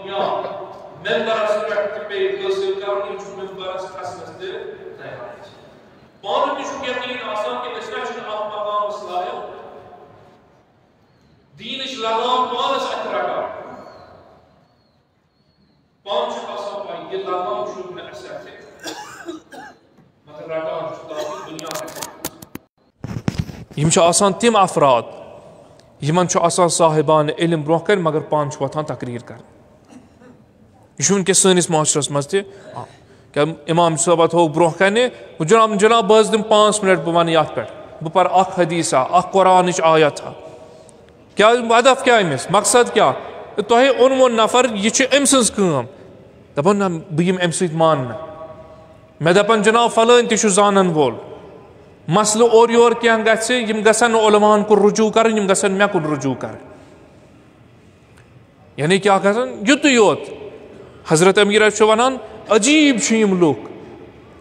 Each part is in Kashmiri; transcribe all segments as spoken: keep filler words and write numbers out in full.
یا ممبرس پٮ۪ٹھ تہِ پیٚیہِ حٲصِل کرُن، یِم چھِ ممبرس کھسنس تہِ تیار۔ پانہٕ تہِ چھُکھ یقین آسان کہِ أسۍ نہ چھِنہٕ اتھ مقامس لایق۔ دیٖنٕچ لگام پانس اتھِ رٹان۔ پانہٕ چھُکھ آسان پاے، یہِ لگام چھُ مےٚ اَسہِ اتھِ، مگر رٹان چھُ تاکہِ دُنیا ہیٚکہِ۔ یِم چھِ آسان تِم افراد، یِمن چھُ آسان صاحبان علم برونٛہہ کنہِ، مگر پانہٕ چھُ وۄتھان تقریر کرنہِ۔ یہِ چھُ وٕنکیٚس سٲنِس معاشرس منٛز تہِ عام۔ کیٛاہ امام صٲبہ تھوٚو برونٛہہ کنہِ، جناب، جناب، بہٕ حظ دِمہٕ پانٛژھ منٹ، بہٕ ونہٕ یتھ پٮ۪ٹھ، بہٕ پرٕ اکھ حدیثہ، اکھ قرآنٕچ آیت ہا۔ کیٛاہ ہدف کیٛاہ أمِس؟ مقصد کیٛاہ؟ تۄہہِ اوٚنوُ نفر، یہِ چھِ أمۍ سٕنٛز کٲم۔ دپان، نہ، بہٕ یِمہٕ أمۍ سۭتۍ ماننہٕ۔ مےٚ دپان، جناب، فلٲنۍ تہِ چھُ زانن وول۔ مسلہٕ اورٕ یور کینٛہہ گژھِ، یِم گژھن نہٕ علماہن کُن رجوع کرٕنۍ، یِم گژھن مےٚ کُن رجوع کرٕنۍ۔ یعنی کیٛاہ گژھن؟ یُتُے یوت۔ حضرت امیر چھُ ونان، عجیب چھِ یِم لُکھ۔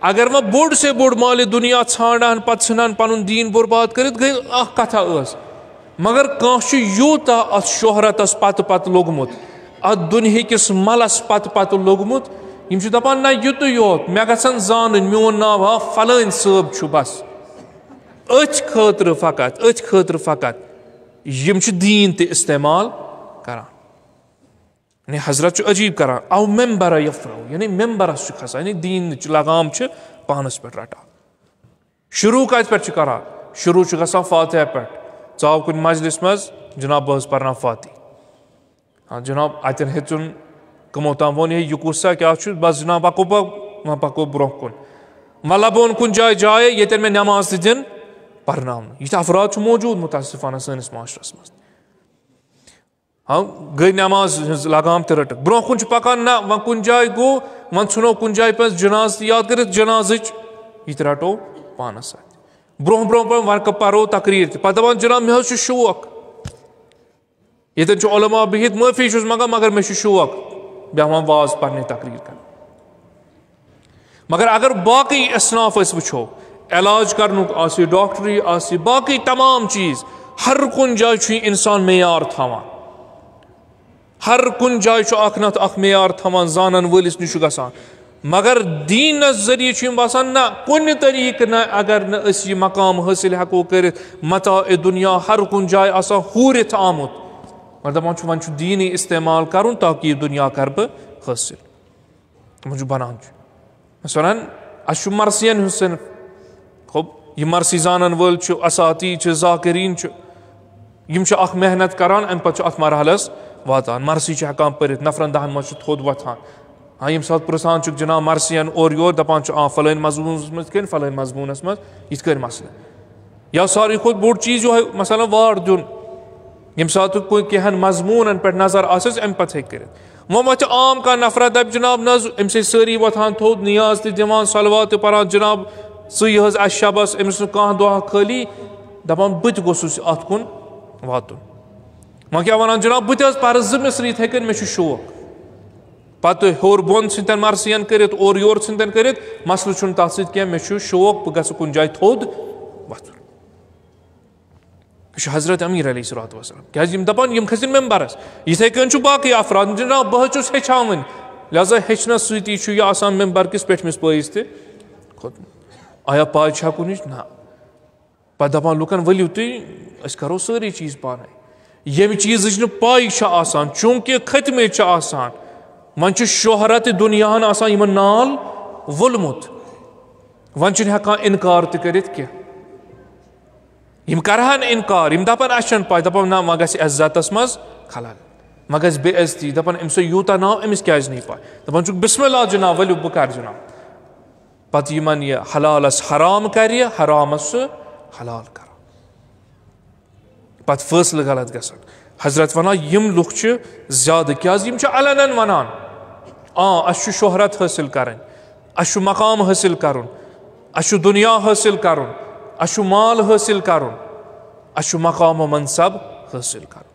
اگر وۄنۍ بوٚڑ سے بوٚڑ مالِ دُنیا ژھانڈان، پتہٕ ژھٕنان پنُن دیٖن برباد کٔرِتھ، گٔے اکھ کتھا ٲس۔ مگر کانٛہہ چھُ یوٗتاہ اتھ شہرتس پتہٕ پتہٕ لوٚگمُت، اتھ دُنہِکِس ملس پتہٕ پتہٕ لوٚگمُت، یِم چھِ دپان، نہ، یُتُے یوت، مےٚ گژھن زانٕنۍ، میون ناو ہا فلٲنۍ صٲب چھُ، بس۔ أتھۍ خٲطرٕ فقط، أتھۍ خٲطرٕ فقط۔ یِم چھِ دیٖن تہِ استعمال کران۔ یعنی حضرت چھُ عجیب کران، او ممبر یفرو، یعنی ممبرس چھُ کھسان، یعنی دیٖنٕچ لگام چھِ پانس پٮ۪ٹھ رٹان۔ شروع کتہِ پٮ۪ٹھ چھُ کران؟ شروع چھُ گژھان فاتحہ پٮ۪ٹھ۔ ژاو کُنہِ مجلس منٛز، جناب، بہٕ حظ پرناو فاتحہ۔ ہاں جناب، اتٮ۪ن ہیٚژُن کٕمو تام ووٚن، ہے، یہِ کُس سا کیٛاہ چھُ؟ بس جناب، پکو پک-، وۄنۍ پکو برونٛہہ کُن۔ وۄنۍ لبہٕ ہون کُنہِ جایہِ جایہِ، ییٚتٮ۪ن مےٚ نماز تہِ دِن پرناونہٕ۔ یِتھۍ افراد چھِ موجود متاسفانہ سٲنِس معاشرس منٛز۔ ہاں، گٔے نماز ہٕنٛز لگام تہِ رٔٹٕکھ۔ برونٛہہ کُن چھُ پکان، نہ، وۄنۍ کُنہِ جایہِ گوٚو، وۄنۍ ژھٕنو کُنہِ جایہِ پٮ۪ٹھ جنازٕ تہِ یاد کٔرِتھ، جنازٕچ یہِ تہِ رٹو پانس سۭتۍ۔ برونٛہہ برونٛہہ برونٛہہ وۄنۍ پرو تقریر تہِ۔ پتہٕ دپان، جناب، مےٚ حظ چھُ شوق۔ ییٚتٮ۪ن چھُ علماء بِہِتھ، معٲفی چھُس منٛگان، مگر مےٚ چھُ شوق بیٚہوان واز پرنہِ، تقریر کرنہِ۔ مگر اگر باقٕے اصناف أسۍ وٕچھو، علاج کرنُک آسہِ، ڈاکٹری آسہِ، باقٕے تمام چیٖز، ہر کُنہِ جایہِ چھُ یہِ انسان معیار تھاوان۔ ہر کُنہِ جایہِ چھُ اکھ نتہٕ اکھ معیار تھاوان، زانن وٲلِس نِش چھُ گژھان۔ مگر دیٖنس ذٔریعہٕ چھُ یِم باسان، نہ، کُنہِ طریٖقہٕ نہ، اگر نہٕ أسۍ یہِ مقام حٲصِل ہٮ۪کو کٔرِتھ، متاع دُنیا ہر کُنہِ جایہِ آسان ہوٗرِتھ آمُت۔ مگر دپان چھُ، وۄنۍ چھُ دیٖنٕے استعمال کرُن تاکہِ یہِ دُنیا کرٕ بہٕ حٲصِل۔ تِمن چھُ بنان چھُ۔ أسۍ وَنان، اَسہِ چھُ مرثین ہُنٛد صنف۔ خب، یہِ مرثی زانن وٲلۍ چھِ، اساتید چھِ، ذاکرین چھِ، یِم چھِ اکھ محنت کران، اَمہِ پتہٕ چھُ اَتھ مرحلس واتان۔ مرثی چھِ ہٮ۪کان پٔرِتھ، نفرن دہن منٛز چھُ تھوٚد وۄتھان۔ ہاں، ییٚمہِ ساتہٕ پرژھان چھُکھ جناب مرثین اورٕ یور، دپان چھُ، آ، فلٲنۍ مضموٗنس منٛز کِتھ کٔنۍ، فلٲنۍ مضموٗنس منٛز یِتھ کٔنۍ مسلہٕ۔ یا ساروی کھۄتہٕ بوٚڑ چیٖز یِہوٚے، مثلاً، وار دیُن۔ ییٚمہِ ساتہٕ کُنہِ کینٛہَن مضموٗنَن پٮ۪ٹھ نظر آسٮ۪س، اَمہِ پَتہٕ ہیٚکہِ کٔرِتھ۔ وۄنۍ وۄتھِ عام کانٛہہ نفرا، دَپہِ، جناب، نہ حظ، أمۍ سۭتۍ سٲری وۄتھان تھوٚد، نیاز تہِ دِوان، صلوات تہِ پَران، جناب، ژٕے حظ اَسہِ شبَس، أمِس نہٕ کانٛہہ دۄہ خٲلی، دَپان، بہٕ تہِ گوٚژھُس اَتھ کُن واتُن۔ وۄنۍ کیٛاہ وَنان، جناب، بہٕ تہِ حظ پَرٕ زٕ مِصرٕ یِتھَے کٔنۍ، مےٚ چھُ شوق۔ پَتہٕ ہیوٚر بۄن ژھٕنتَن مرثیَن کٔرِتھ، اورٕ یورٕ ژھٕنتَن کٔرِتھ، مسلہٕ چھُنہٕ تَتھ سۭتۍ کینٛہہ، مےٚ چھُ شوق، بہٕ گژھٕ کُنہِ جایہِ تھوٚد وۄتھُن۔ یہِ چھُ حضرت امیر علیہ الصلوۃ والسلام۔ کیازِ یِم دپان، یِم کھسن ممبرس۔ یِتھے کٔنۍ چھُ باقٕے افراد، جناب، بہٕ حظ چھُس ہیٚچھاوٕنۍ۔ لہذا ہیٚچھنس سۭتی چھُ یہِ آسان ممبر کِس پیٚٹھمِس پٲیِس تہِ کھوٚتمُت۔ آیا پاے چھا کُنِچ؟ نہ۔ پتہٕ دپان لُکن، ؤلِو تُہۍ، أسۍ کرو سٲری چیٖز پانے۔ ییٚمہِ چیٖزٕچ نہٕ پاے چھِ آسان، چوٗنکہِ کھٔتمٕتۍ چھِ آسان، وۄنۍ چھُ شہرت دُنیاہن آسان یِمن نال وولمُت۔ وۄنۍ چھُنہٕ ہٮ۪کان انکار تہِ کٔرِتھ کینٛہہ۔ یِم کرہن انکار، یِم دپن، اسہِ چھنہٕ پاے، دپن، نہ، وۄنۍ گژھِ عزتس منٛز خلل، وۄنۍ گژھِ بے عزتی، دپن، أمۍ سٕے یوٗتاہ ناو، أمِس کیازِ نہٕ یہِ پاے؟ دپان چھُکھ، بسم اللہ جناب، ؤلِو بہٕ کرٕ جناب۔ پتہٕ یِمن یہِ حلالس حرام کرِ، حرامس سُہ حلال کران۔ پتہٕ فٲصلہٕ غلط گژھان۔ حضرت ونان، یِم لُکھ چھِ زیادٕ، کیازِ یِم چھِ علناً ونان، آ، اسہِ چھُ شہرت حٲصِل کرٕنۍ، اسہِ چھُ مقام حٲصِل کرُن، اسہِ چھُ دُنیا حٲصِل کرُن، اسہِ چھُ مال حٲصِل کرُن، اسہِ چھُ مقام و منصب حٲصِل کرُن۔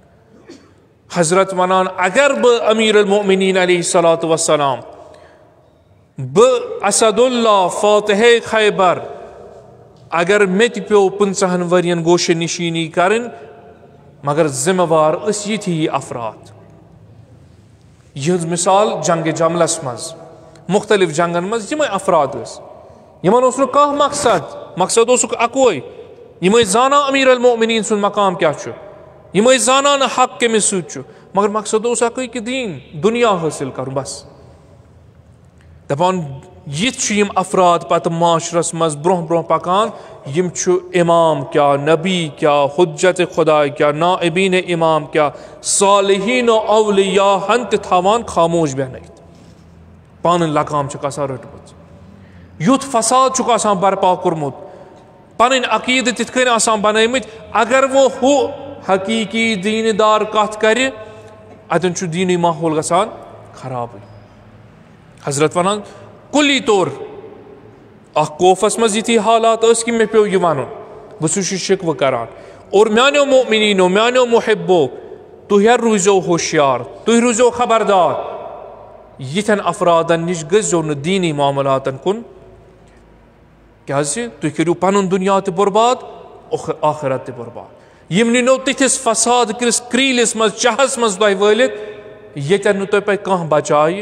حضرت ونان، اگر بہٕ امیر المؤمنین علیہ الصلوۃ والسلام، بہٕ اسد اللہ فاتح خیبر، اگر مےٚ تہِ پیوٚو پٕنٛژٕہن ؤرین گوشہِ نشینی کرٕنۍ، مگر ذمہ وار ٲسۍ یِتھی افراد۔ یِہٕنٛز مثال جنگ جملس منٛز، مختلف جنگن منٛز یِمے افراد ٲسۍ، یِمن اوس نہٕ کانٛہہ مقصد، مقصد اوسُکھ اکوے۔ یِم ٲسۍ زانان امیر المؤمنین سُنٛد مقام کیٛاہ چھُ، یِم ٲسۍ زانان حق کٔمِس سۭتۍ چھُ، مگر مقصد اوس اکُے کہِ دین، دنیا حٲصِل کرُن، بس۔ دپان، یِتھ چھِ یِم افراد پتہٕ معاشرس منٛز برونٛہہ برونٛہہ پکان، یِم چھِ امام کیٛاہ، نبی کیٛاہ، حجت خدا کیٛاہ، نائبین امام کیٛاہ، صالحین و اولیاءن تہِ تھاوان خاموش بیہنٲیِتھ۔ پانہٕ لقام چھُکھ آسان رٔٹمٕژ، یُتھ فساد چھُکھ آسان برپا کوٚرمُت، پنٕنۍ عقیدٕ تِتھ کٔنۍ آسان بنٲومٕتۍ، اگر وۄنۍ ہُہ حقیقی دین دار کتھ کرِ، اتٮ۪ن چھُ دینی ماحول گژھان خرابٕے۔ حضرت ونان، کُلی طور اکھ کوفس منٛز یِتھی حالات ٲسۍ کہِ مےٚ پیوٚو یہِ ونُن، بہٕ چھُس یہِ شکوٕ کران۔ اور میانیو مؤمنینو، میانیو محبو، تُہۍ ہا روٗزیو ہوشیار، تُہۍ روٗزیو خبردار، یِتھٮ۪ن افرادن نِش گٔژھزیو نہٕ دینی معاملاتن کُن، کیازِ تُہۍ کٔرِو پنُن دُنیا تہِ برباد، ٲخ-، آخرت تہِ برباد۔ یِم نِنو تِتھِس فساد کِس کریٖلِس منٛز، چاہس منٛز تۄہہِ وٲلِتھ، ییٚتٮ۪ن نہٕ تۄہہِ پتہٕ کانٛہہ بچایہِ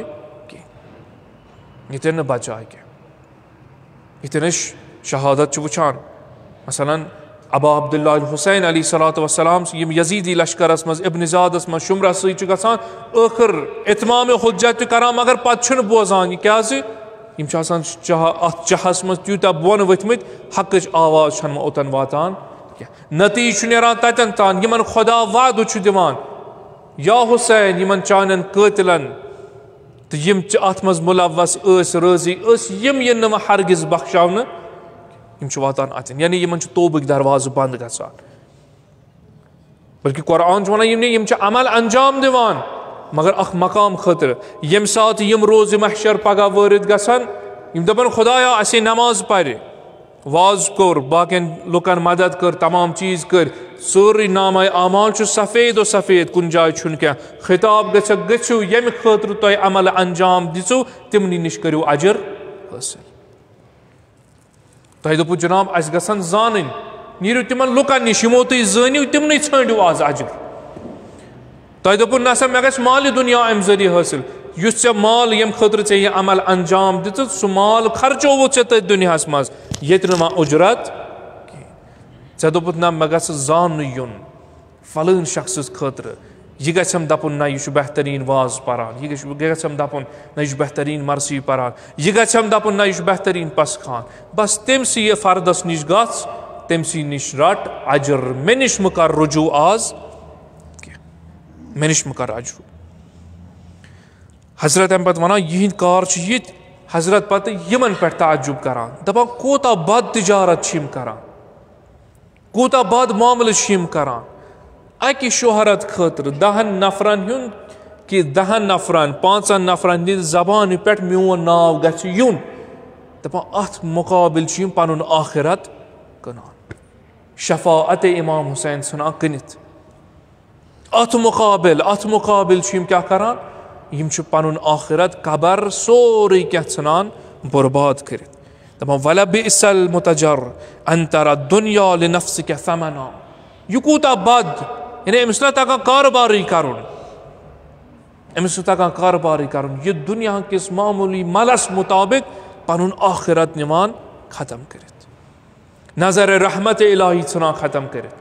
کینٛہہ، ییٚتٮ۪ن نہٕ بچایہِ کینٛہہ۔ ییٚتٮ۪ن أسۍ شہادت چھِ وٕچھان، مثلاً، ابا عبداللہ الحسین علیہ الصلوۃ والسلام، یِم یزیدی لشکرس منٛز، ابن زیادس منٛز، شمرس سۭتۍ چھِ گژھان، ٲخر اتمام حجت تہِ کران، مگر پتہٕ چھُنہٕ بوزان یہِ۔ کیازِ؟ یِم چھِ آسان چاہ-، اتھ چاہس منٛز تیوٗتاہ بۄن ؤتھمٕتۍ، حقٕچ آواز چھنہٕ وۄنۍ اوٚتن واتان کینٛہہ۔ نتیجہٕ چھُ نیران تتٮ۪ن تام، یِمن خدا وعدٕ چھُ دِوان، یا حسین، یِمن چانٮ۪ن قٲتلن تہٕ یِم چھِ اتھ منٛز ملوث ٲسۍ، رٲضی ٲسۍ، یِم یِن نہٕ وۄنۍ ہرگز بخشاونہٕ، یِم چھِ واتان اتٮ۪ن، یعنی یِمن چھُ توبٕکۍ دروازٕ بنٛد گژھان۔ بلکہِ قرآن چھُ ونان، یِم نہٕ، یِم چھِ عمل انجام دِوان، مگر اکھ مقام خٲطرٕ۔ ییٚمہِ ساتہٕ یِم روزِ محشر پگاہ وٲرِد گژھن، یِم دپن، خدایا، اسے نماز پرِ، واز کوٚر، باقین لُکن مدد کٔر، تمام چیز کٔرۍ، سورُے نامہ اعمال چھُ سفید و سفید، کُنہِ جایہِ چھُنہٕ کینٛہہ۔ خطاب گژھکھ، گٔژھِو، ییٚمہِ خٲطرٕ تۄہہِ عمل انجام دِژو، تِمنٕے نِش کٔرِو اجر حٲصِل۔ تۄہہِ دوٚپوُ، جناب، اسہِ گژھن زانٕنۍ، نیٖرِو تِمن لُکن نِش، یِمو تُہۍ زٲنِو، تِمنٕے ژھٲنٛڈِو آز اجر۔ تۄہہِ دوٚپوُ، نہ سا، مےٚ گژھِ مالِ دُنیا امہِ ذٔریعہٕ حٲصِل۔ یُس ژےٚ مال، ییٚمہِ خٲطرٕ ژےٚ یہِ عمل انجام دِژٕتھ، سُہ مال خرچووُتھ ژےٚ تٔتھۍ دُنیاہس منٛز، ییٚتہِ نہٕ وۄنۍ اُجرت کِہیٖنۍ۔ ژےٚ دوٚپُتھ، نہ، مےٚ گژھِ زاننہٕ یُن فلٲنۍ شخصس خٲطرٕ۔ یہِ گژھٮ۪م دپُن، نہ، یہِ چھُ بہتریٖن واز پران، یہِ گژھِ، یہِ گژھٮ۪م دپُن، نہ، یہِ چھُ بہتریٖن مرثی پران، یہِ گژھٮ۪م دپُن، نہ، یہِ چھُ بہتریٖن پسخان۔ بس تٔمۍ سٕے فردس نِش گژھ، تٔمۍ سٕے نِش رٹ اجر، مےٚ نِش مہٕ کر رجوع آز کینٛہہ، مےٚ نِش مہٕ کر اجر۔ حضرت امہِ پتہٕ ونان، یِہنٛدۍ کار چھِ یِتھۍ، حضرت پتہٕ یِمن پٮ۪ٹھ تعجب کران، دپان، کوٗتاہ بد تجارت چھِ یِم کران، کوٗتاہ بد معاملہٕ چھِ یِم کران۔ اکہِ شہرت خٲطرٕ دہن نفرن ہُنٛد، کہِ دہن نفرن، پانٛژن نفرن ہٕنٛدِ زبانہِ پٮ۪ٹھ میون ناو گژھِ یُن، دپان، اتھ مقابل چھِ یِم پنُن آخرت کٕنان، شفاعت امام حسین ژھٕنان کٕنِتھ۔ اتھ مقابل، اتھ مقابل چھِ یِم کیٛاہ کران؟ یِم چھِ پنُن آخرت، قبر، سورُے کینٛہہ ژھٕنان برباد کٔرِتھ۔ دپان، "ولبئس المتجر ان ترى الدنيا لنفسك ثمنا۔" یہِ کوٗتاہ بد، یعنی أمِس چھُنہ تگان کارٕبارٕے کرُن، أمِس چھُنہٕ تگان کارٕبارٕے کرُن، یہِ دُنیا کِس معموٗلی ملس مُطابق پنُن آخرت نِوان ختم کٔرِتھ، نظر رحمت الہی ژھٕنان ختم کٔرِتھ۔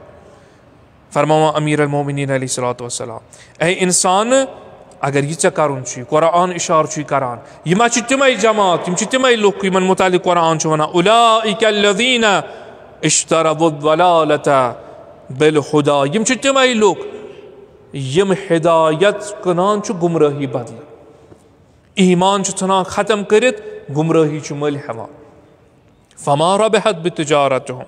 فرماوان امیر المومنین علیہ الصلوۃ والسلام، اے انسان، اگر یہِ ژےٚ کرُن چھُے، قرآن اشارٕ چھُے کران، یہِ ما چھِ تِمے جماعت، یِم چھِ تِمے لُکھ یِمن متعلق قرآن چھُ ونان، اولئک الذین اشتروا الضلالۃ بالہدی، یِم چھِ تِمے لُکھ یِم ہدایت کٕنان چھِ گمرٲہی بدلہٕ، ایمان چھُ ژھٕنان ختم کٔرِتھ، گمرٲہی چھُ مٔلۍ ہٮ۪وان۔ فما ربحت بتجارتهم،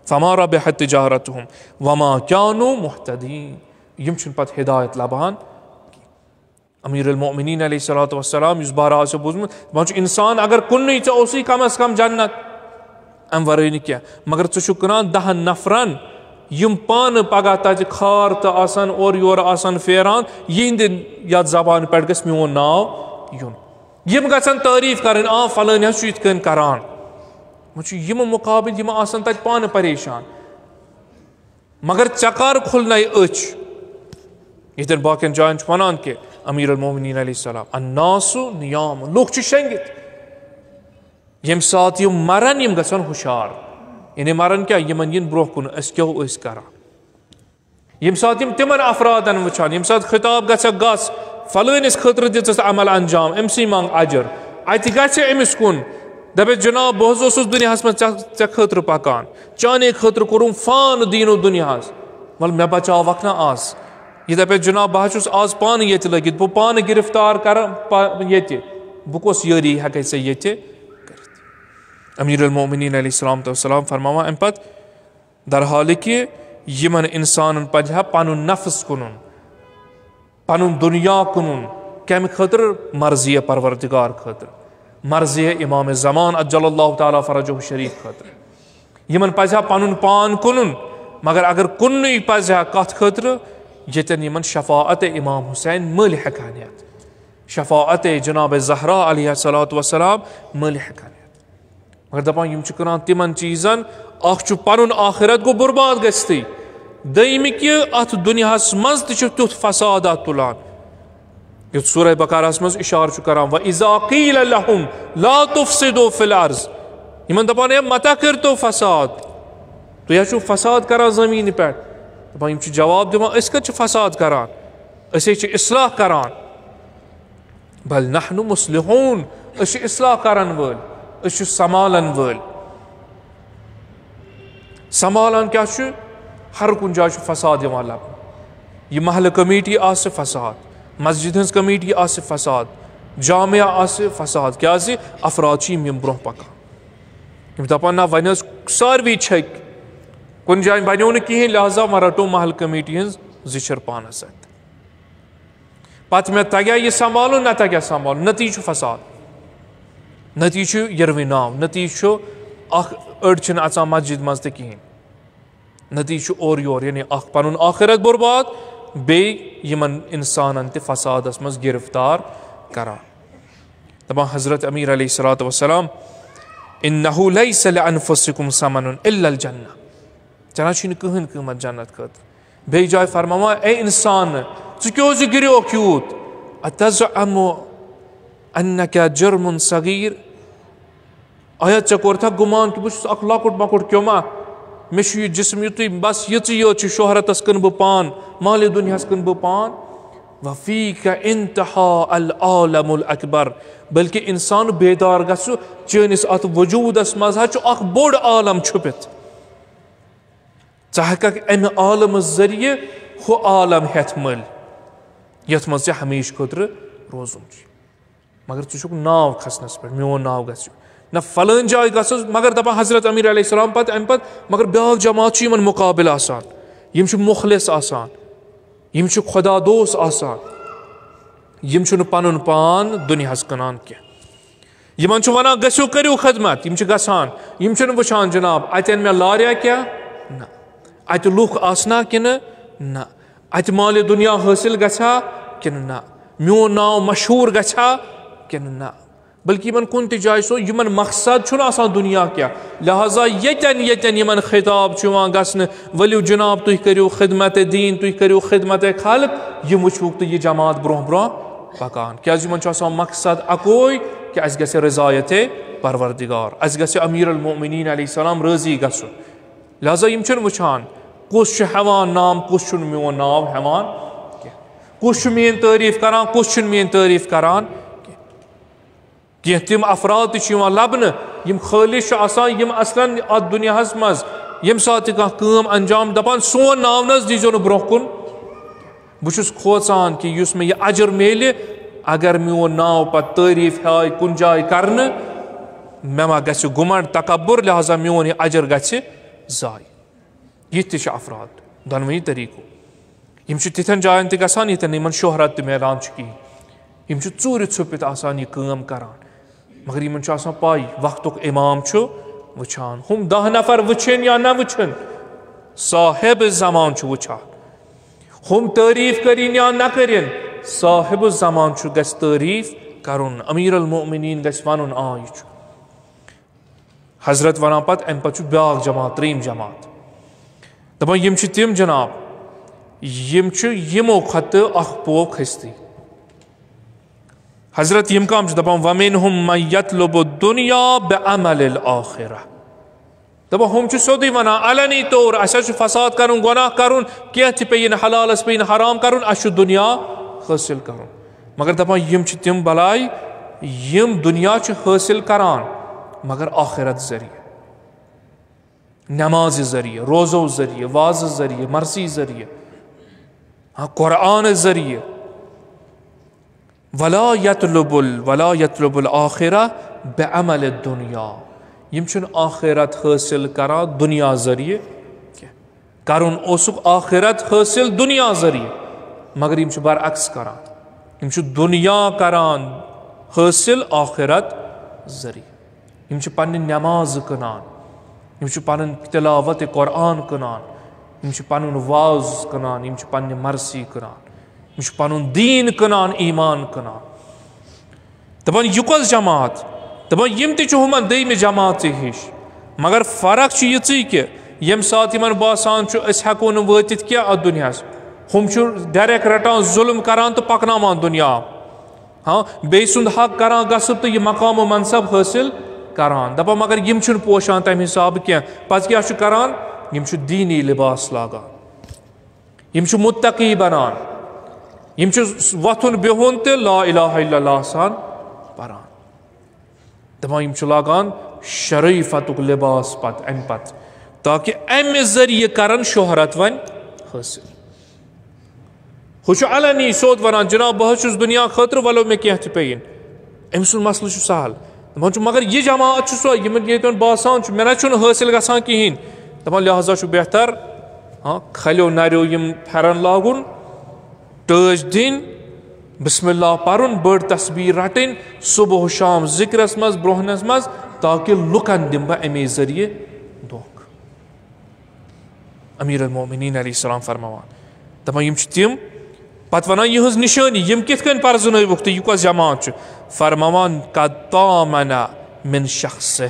فما ربحت تجارتهم وما كانوا مهتدين۔ یِم چھِنہٕ پتہٕ ہدایت لبان۔ امیر المؤمنین علیہ الصلوۃ والسلام، یُس بارہ آسیو بوٗزمُت، دپان چھُ، انسان اگر کُنُے ژےٚ اوسُے کم از کم جنت، امہِ ورٲے نہٕ کینٛہہ، مگر ژٕ چھُکھ کٕنان دہن نفرن، یِم پانہٕ پگاہ تتہِ خار تہٕ آسن اورٕ یورٕ آسن پھیران، یِہنٛدِ یتھ زبانہِ پٮ۪ٹھ گژھِ میون ناو یُن۔ یِم گژھن تعریف کرٕنۍ، آ، فلٲنۍ حظ چھُ یِتھ کٔنۍ کران۔ وۄنۍ چھُ یِم مُقابل، یِم آسن تتہِ پانہٕ پریشان۔ مگر ژےٚ کر کھُلنَے أچھ؟ ییٚتٮ۪ن باقین جاین چھُ ونان کہِ امیر المومنین علیہ السلام، الناس نیام، لوٗکھ چھِ شۄنٛگِتھ۔ ییٚمہِ ساتہٕ یِم مرن، یِم گژھن ہُشار۔ یعنی مرن کیٛاہ؟ یِمن یِن برونٛہہ کُن، أسۍ کیٛاہ ٲسۍ کران۔ ییٚمہِ ساتہٕ یِم تِمن افرادن وٕچھان، ییٚمہِ ساتہٕ خطاب گژھٮ۪کھ، گژھ فلٲنِس خٲطرٕ دِژٕس عمل انجام، أمۍ سٕے منٛگ اجر، اتہِ گژھِ أمِس کُن، دپٮ۪س، جناب، بہٕ حظ اوسُس دُنیاہس منٛز ژےٚ، ژےٚ خٲطرٕ پکان، چانے خٲطرٕ کوٚرُم فان دیٖن و دُنیاہس، وَلہٕ مےٚ بچاوکھ نا آز۔ یہِ دپٮ۪س، جناب، بہٕ حظ چھُس آز پانہٕ ییٚتہِ لٔگِتھ، بہٕ پانہٕ گرفتار کرٕ پا-، ییٚتہِ، بہٕ کۄس یٲری ہٮ۪کے ژےٚ ییٚتہِ کٔرِتھ؟ امیر المومنین علیہ السلام تو السلام فرماوان امہِ پتہٕ، در حالہِ کہِ یِمن انسانن پزِ ہا پنُن نفس کٕنُن، پنُن دُنیا کٕنُن۔ کمہِ خٲطرٕ؟ مرضیہ پروردگار خٲطرٕ، مرضیہ امام زمان عجل اللہ تعالیٰ فرجہ شریف خٲطرٕ۔ یِمن پزِ ہا پنُن پان کٕنُن، مگر اگر کٕننُے پزِ ہا، کتھ خٲطرٕ؟ ییٚتٮ۪ن یِمن شفاعت امام حسین مٔلۍ ہٮ۪کہٕ ہن ہٮ۪تھ، شفاعت جناب زہرا علیہ الصلوۃ والسلام مٔلۍ ہٮ۪کہٕ ہن ہٮ۪تھ۔ مگر دپان، یِم چھِ کٕنان تِمن چیٖزن، اکھ چھُ پنُن آخرت گوٚو برباد گژھتٕے، دوٚیمہِ کہِ اتھ دُنیاہس منٛز تہِ چھُ تیُتھ فساد اتھ تُلان، یُتھ سورہ بقرہس منٛز اشارٕ چھُ کران، وَإِذَا قِيلَ لَهُمْ لَا تُفْسِدُوا فِي الْأَرْضِ۔ یِمن دپان، ہے، متہ کٔرتو فساد، تُہۍ حظ چھِو فساد کران زمینہِ پٮ۪ٹھ۔ دپان، یِم چھِ جواب دِوان، أسۍ کتہِ چھِ فساد کران؟ أسۍ حظ چھِ اصلاح کران۔ بل نحن مصلحون، أسۍ چھِ اصلاح کرن وٲلۍ، أسۍ چھِ سنبھالن وٲلۍ۔ سنبھالان کیٛاہ چھُ؟ ہر کُنہِ جایہِ چھُ فساد یِوان لبنہٕ۔ یہِ محلہٕ کمیٹی آسہِ فساد، مسجد ہٕنٛز کمیٹی آسہِ فساد، جامعہ آسہِ فساد۔ کیٛازِ؟ افراد چھِ یِم، یِم برونٛہہ پکان۔ یِم دپان، نہ، وۄنۍ ٲس ساروی چھکۍ، کُنہِ جایہِ بنیو نہٕ کِہیٖنۍ، لہذا وۄنۍ رٹو محلہٕ کمیٹی ہٕنٛز زِچھر پانس سۭتۍ۔ پتہٕ مےٚ تگیٛاہ یہِ سنبھالُن، نہ تگیٛاہ سنبھالُن، نتیٖجہٕ چھُ فساد، نتیٖجہٕ چھُ یِروٕنۍ ناو، نتیٖجہٕ چھُ اکھ أڑۍ چھِنہٕ اژان مسجد منٛز تہِ کِہیٖنۍ، نتیٖجہٕ چھُ اورٕ یور، یعنی اکھ پنُن آخرت برباد، بیٚیہِ یِمن انسانن تہِ فسادس منٛز گرفتار کران۔ دپان حضرت امیر علیہ الصلوۃ والسلام، انہ لیس لانفسکم ثمن الا الجنہ، ژےٚ نہ چھُے نہٕ کٕہٕنۍ قۭمتھ جنت خٲطرٕ۔ بیٚیہِ جایہِ فرماوان، اے انسان، ژٕ کیٛازِ گریوکھ یوٗت؟ اتزعم انک جرم صغیر؟ آیا ژےٚ کوٚرتھا گُمان کہِ بہٕ چھُس اکھ لۄکُٹ مۄکُٹ کیوٚما؟ مےٚ چھُ یہِ جسم یُتُے، بس یِژٕے یوت چھِ شہرتس کٕنہٕ بہٕ پان، مالِ دُنیاہس کٕنہٕ بہٕ پان۔ وفیک انتہا العالم الاکبر، بلکہ انسان بیدار گژھِ، چٲنِس اتھ وجودس منٛز حظ چھُ اکھ بوٚڑ عالم چھُپِتھ۔ ژٕ ہیٚککھ امہِ عالمہٕ ذٔریعہٕ ہُہ عالم ہیٚتھ مٔلۍ، یتھ منٛز ژےٚ ہمیشہٕ خٲطرٕ روزُن چھُ۔ مگر ژٕ چھُکھ ناو کھسنس پٮ۪ٹھ، میون ناو گژھِ۔ نہ، فلٲنۍ جایہِ گژھس، مگر دپان حضرت امیر علیہ السلام پتہٕ، امہِ پتہٕ، مگر بیاکھ جماعت چھُ یِمن مقابل آسان، یِم چھِ مخلص آسان، یِم چھِ خدا دوست آسان، یِم چھِنہٕ پنُن پان دُنیاہس کٕنان کینٛہہ۔ یِمن چھُ ونان، گٔژھِو، کٔرِو خدمت، یِم چھِ گژھان، یِم چھِنہٕ وٕچھان، جناب، اتٮ۪ن مےٚ لاریٛا کیٛاہ؟ نہ۔ اتہِ لُکھ آسنا کِنہٕ نہ؟ اتہِ مالِ دُنیا حٲصِل گژھا کِنہٕ نہ؟ میون ناو مشہوٗر گژھا کِنہٕ نہ؟ بلکہِ یِمن کُنہِ تہِ جایہِ سوز، یِمن مقصد چھُنہٕ آسان دُنیا کیٛاہ۔ لہذا ییٚتٮ۪ن ییٚتٮ۪ن یِمن خطاب چھُ یِوان گژھنہٕ، ؤلِو جناب، تُہۍ کٔرِو خدمت دین، تُہۍ کٔرِو خدمت خلق، یِم وٕچھوُکھ تہٕ یہِ جماعت برونٛہہ برونٛہہ پکان۔ کیٛازِ یِمن چھُ آسان مقصد اکوے کہِ اَسہِ گژھِ رضایت پروردگار، اَسہِ گژھِ امیر المومنین علیہ السلام رٲضی گژھُن۔ لہذا یِم چھِنہٕ وٕچھان کُس چھُ ہٮ۪وان نام، کُس چھُنہٕ میون ناو ہٮ۪وان کینٛہہ، کُس چھُ میٲنۍ تعریف کران، کُس چھُنہٕ میٲنۍ تعریف کران کینٛہہ۔ کینٛہہ تِم افراد تہِ چھِ یِوان لبنہٕ، یِم خٲلص چھِ آسان، یِم اصلاً اتھ دُنیاہس منٛز ییٚمہِ ساتہٕ تہِ کانٛہہ کٲم انجام دپان، سون ناو نہ حظ دیٖزیو نہٕ برونٛہہ کُن۔ بہٕ چھُس کھوژان کہِ یُس مےٚ یہِ اجر میلہِ، اگر میون ناو پتہٕ تعریف آیہِ کُنہِ جایہِ کرنہٕ، مےٚ ما گژھِ گُمنڈ، تکبر، لہذا میون یہِ اجر گژھِ ضایع۔ یِتھ تہِ چھِ افراد دۄنوٕنی طریٖقو۔ یِم چھِ تِتھٮ۪ن جاین تہِ گژھان، ییٚتٮ۪ن نہٕ یِمن شہرت تہِ میلان چھُ کِہیٖنۍ۔ یِم چھِ ژوٗرِ ژھُپِتھ آسان یہِ کٲم کران۔ مگر یِمن چھُ آسان پَے، وقتُک امام چھُ وٕچھان۔ ہُم دَہ نفر وٕچھِن یا نہ وٕچھِن، صاحب زمان چھُ وٕچھان۔ ہُم تعریٖف کٔرِن یا نہ کٔرِن، صاحب زمان چھُ، گژھِ تعریٖف کرُن۔ امیر المومنین گژھِ ونُن، آ، یہِ چھُ۔ حضرت ونان پتہٕ، امہِ پتہٕ چھُ بیاکھ جماعت، ترٛیٚیِم جماعت۔ دپان، یِم چھِ تِم جناب، یِم چھِ یِمو کھۄتہٕ اکھ پوو کھٔستی۔ حضرت یِم کم چھِ دپان، وَمِنْهُمْ مَنْ يَطْلُبُ الدُّنْيَا بِعَمَلِ الْآخِرَةِ۔ دپان، ہُم چھِ سیوٚدُے ونان، علنی طور، اسہِ حظ چھُ فساد کرُن، گۄناہ کرُن، کینٛہہ تہِ پیٚیہِ نہٕ حلالس، پیٚیہِ نہٕ حرام کرُن، اسہِ چھُ دُنیا حٲصِل کرُن۔ مگر دپان، یِم چھِ تِم بلاے، یِم دُنیا چھِ حٲصِل کران، مگر آخرت ذٔریعہٕ، نمازِ ذٔریعہٕ، روزو ذٔریعہٕ، وعظٕ ذٔریعہٕ، مرثی ذٔریعہٕ، ہاں، قرآن ذٔریعہٕ۔ وَلَا يَطْلُبُ ال-، وَلَا يَطْلُبُ الْآخِرَةَ بِعَمَلِ الدُّنْيَا۔ یِم چھِنہٕ آخرت حٲصِل کران دُنیا ذٔریعہٕ کینٛہہ۔ کرُن اوسُکھ آخرت حٲصِل دُنیا ذٔریعہٕ، مگر یِم چھِ برعکس کران۔ یِم چھِ دُنیا کران حٲصِل آخرت ذٔریعہٕ۔ یِم چھِ پننہِ نمازٕ کٕنان، یِم چھِ پنٕنۍ تلاوت قرآن کٕنان، یِم چھِ پنُن وعظ کٕنان، یِم چھِ پننہِ مرثی کٕنان، یِم چھِ پنُن دیٖن کٕنان، ایمان کٕنان۔ دپان، یہِ کۄس جماعت؟ دپان، یِم تہِ چھِ ہُمن دوٚیمہِ جماعژِ ہِش، مگر فرق چھِ یِژٕے کہِ ییٚمہِ ساتہٕ یِمن باسان چھُ أسۍ ہٮ۪کو نہٕ وٲتِتھ کینٛہہ اتھ دُنیاہس، ہُم چھِ ڈائریکٹ رٹان، ظلم کران تہٕ پکناوان دُنیا۔ ہاں، بیٚیہِ سُنٛد حق کران غصب تہٕ یہِ مقام و منصب حٲصِل کران۔ دپان، مگر یِم چھِنہٕ پوشان تمہِ حسابہٕ کینٛہہ۔ پتہٕ کیٛاہ چھُ کران؟ یِم چھِ دیٖنی لباس لاگان، یِم چھِ متقی بنان، یِم چھِ وۄتھُن بِہُن تہِ لا الہ الا اللہ آسان پران۔ دپان، یِم چھِ لاگان شریفتُک لباس پتہٕ امہِ پتہٕ، تاکہِ امہِ ذٔریعہٕ کرن شہرت وۄنۍ حٲصِل۔ ہُہ چھُ علنی سیوٚد ونان، جناب، بہٕ حظ چھُس دُنیا خٲطرٕ، ولو مےٚ کینٛہہ تہِ پیٚیِن۔ أمۍ سُنٛد مسلہٕ چھُ سہل۔ دپان چھُ، مگر یہِ جماعت چھُ سۄ، یِمن ییٚتٮ۪ن باسان چھُ، مےٚ نہ چھُنہٕ حٲصِل گژھان کِہیٖنۍ۔ دپان، لہذا چھُ بہتر، ہاں، کھلیو نریو یِم پھٮ۪رن لاگُن، ٹٲج دِنۍ، بسم اللہ پرُن، بٔڑ تسبیح رٹٕنۍ، صبح و شام ذکرس منٛز، برونہنس منٛز، تاکہِ لُکن دِمہٕ بہٕ امے ذٔریعہٕ دھوکہٕ۔ امیر المومنین علیہ السلام فرماوان، دپان، یِم چھِ تِم، پتہٕ ونان یِہٕنٛز نشٲنی، یِم کِتھ کٔنۍ پرزنٲوُکھ تہٕ یہِ کۄس جماعت چھُ؟ فرماوان، قد طامن من شخصه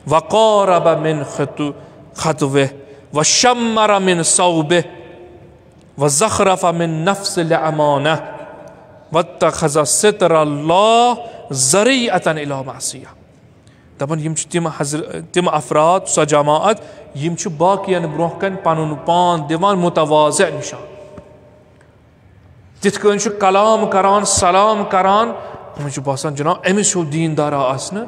وقارب من خطو-، خطوه وشمر من ثوبه وزخرف من نفس لامانه واتخذ ستر الله ذريعة الى معصيه۔ دپان، یِم چھِ تِم حضر-، تِم افراد، سۄ جماعت، یِم چھِ باقین برونٛہہ کنہِ پنُن پان دِوان متواضع نشان۔ تِتھ کٔنۍ چھُ کلام کران، سلام کران، یِمن چھُ باسان، جناب، أمِس ہیوٗ دیٖندارا آسہِ نہٕ۔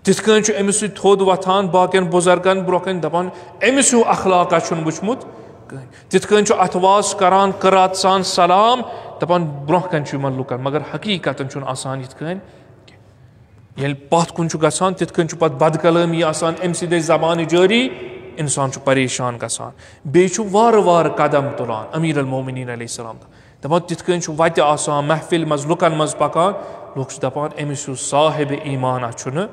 تِتھ کٔنۍ چھُ أمِس سۭتۍ تھوٚد وۄتھان، باقین بُزرگن برونٛہہ کنہِ دپان، أمِس ہیوٗ اخلاقا چھُنہٕ وُچھمُت کٕہٕنۍ۔ تِتھ کٔنۍ چھُ اتھواس کران، قرات سان سلام، دپان، برونٛہہ کنہِ چھُ یِمن لُکن، مگر حقیقتن چھُنہٕ آسان یِتھ کٔنۍ۔ ییٚلہِ پتھ کُن چھُ گژھان، تِتھ کٔنۍ چھُ پتہٕ بدکلٲمی آسان، أمۍ سٕنٛدِ زبانہِ جٲری، انسان چھُ پریشان گژھان۔ بیٚیہِ چھُ وارٕ وارٕ قدم تُلان امیر المومنین علیہ السلام۔ دپان، تِتھ کٔنۍ چھُ وتہِ آسان، محفل منٛز، لُکن منٛز پکان، لُکھ چھِ دپان، أمِس ہیوٗ صاحب ایمانا چھُنہٕ۔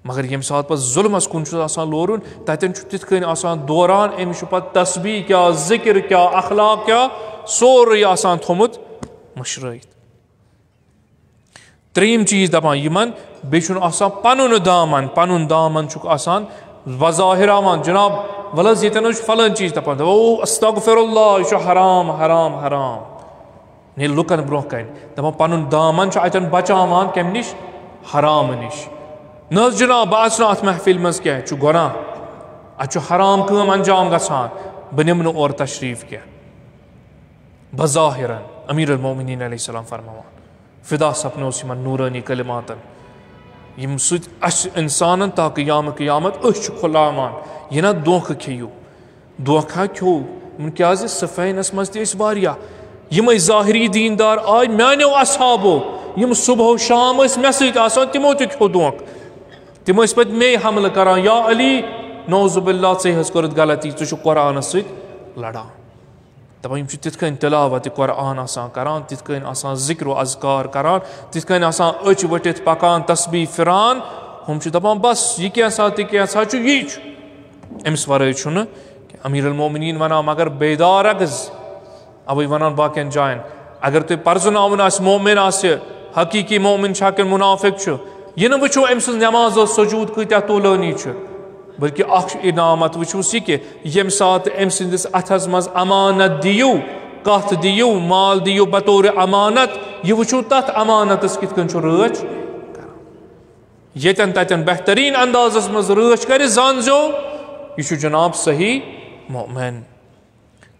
مگر ییٚمہِ ساتہٕ پتہٕ ظلمس کُن چھُ آسان لورُن، تتٮ۪ن چھُ تِتھ کٔنۍ آسان دوران، أمِس چھُ پتہٕ تسبیح کیٛاہ، ذکر کیٛاہ، اخلاق کیٛاہ، سورُے آسان تھوٚمُت مٔشرٲیِتھ۔ ترٛیٚیِم چیٖز دَپان یِمَن، بیٚیہِ چھُنہٕ آسان پَنُن دامَن، پَنُن دامَن چھُکھ آسان بظاہر ہاوان، جِناب، وَلہٕ حظ ییٚتٮ۪ن حظ چھُ فَلٲنۍ چیٖز دَپان، دَپان، "او، استغفر اللہ، یہِ چھُ حرام، حرام، حرام۔" ییٚلہِ لُکَن برٛونٛہہ کَنہِ دَپان، پَنُن دامَن چھُ اَتٮ۪ن بَچاوان کَمہِ نِش؟ حرامہٕ نِش۔ نہ حظ جِناب، بہٕ اَژٕ نہٕ اَتھ محفِل منٛز کینٛہہ، یہِ چھُ گۄناہ، اَتہِ چھُ حرام کٲم اَنجام گژھان، بہٕ نِمہٕ نہٕ اورٕ تشریٖف کینٛہہ۔ بظاہرن امیر المومنین علیہ السلام فرماوان، فدا سپنوس یِمن نورانی کلماتن، یِم سۭتۍ اسہِ انسانن تا قیام قیامت أچھ چھِ کھُلاوان۔ یہِ نہ دھوکہٕ کھیٚیِو، دھوکہ کھیوٚو۔ یِمن کیازِ؟ صفینس منٛز تہِ ٲسۍ واریاہ یِمے ظاہری دیندار آے میانیو اصحابو، یِم صبح و شام ٲسۍ مےٚ سۭتۍ آسان، تِمو تہِ کھیوٚو دھوکہٕ۔ تِم ٲسۍ پتہٕ مے حملہٕ کران، یا علی، نعوذ باللہ، ژےٚ حظ کٔرٕتھ غلطی، ژٕ چھُکھ قرآنس سۭتۍ لڑان۔ دَپان، یِم چھِ تِتھ کٔنۍ تِلاوت قرآن آسان کران، تِتھ کٔنۍ آسان ذکر و اذکار کران، تِتھ کٔنۍ آسان أچھ ؤٹِتھ پکان، تسبیح پھران۔ ہُم چھِ دَپان، بس، یہِ کینٛژھا تہِ کینٛژھا چھُ، یی چھُ۔ أمِس ورٲے چھُنہٕ کینٛہہ۔ امیر المومنین ونان، مگر بیدار گژھ۔ اوے ونان باقین جاین، اگر تُہۍ پرزناوُن آسہِ، مومن آسہِ، حقیقی مومن چھا کِنہٕ منافق چھُ، یہِ نہٕ وٕچھو أمۍ سٕنٛز نماز ٲس، سجود کۭتیاہ طولٲنی چھُ، بلکہِ اکھ انعامت وٕچھوس یہِ کہِ ییٚمہِ ساتہٕ أمۍ سٕنٛدِس اتھس منٛز امانت دِیِو، کتھ دِیِو، مال دِیِو بطور امانت، یہِ وٕچھِو تتھ امانتس کِتھ کٔنۍ چھُ رٲچھ کران۔ ییٚتٮ۪ن تتٮ۪ن بہتریٖن اندازس منٛز رٲچھ کرِ، زانزیو، یہِ چھُ جناب صحیح مؤمن۔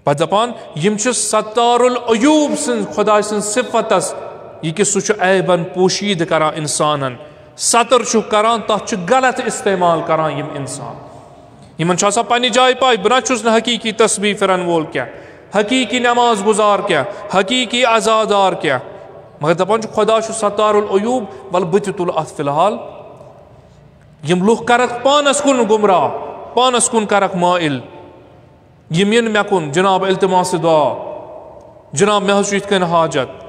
پتہٕ دپان، یِم چھِ ستار العیوب سٕنٛز، خداے سٕنٛز صفتس، یہِ کہِ سُہ چھُ عیبن پوشیٖدٕ کران انسانن۔ ستر چھُ کران، تتھ چھُ غلط استعمال کران یِم انسان۔ یِمن چھُ آسان پننہِ جایہِ پاے، بہٕ نہ چھُس نہٕ حقیقی تسبیح پھرن وول کینٛہہ، حقیقی نماز گزار کینٛہہ، حقیقی عزادار کینٛہہ، مگر دپان چھُ خدا چھُ ستار العیوب، ول بہٕ تہِ تُلہٕ اتھ فی الحال۔ یِم لُکھ کرکھ پانس کُن گمراہ، پانس کُن کرکھ مائل۔ یِم یِن مےٚ کُن، جناب، التماس دعا، جناب، مےٚ حظ چھُ یِتھ کٔنۍ حاجت۔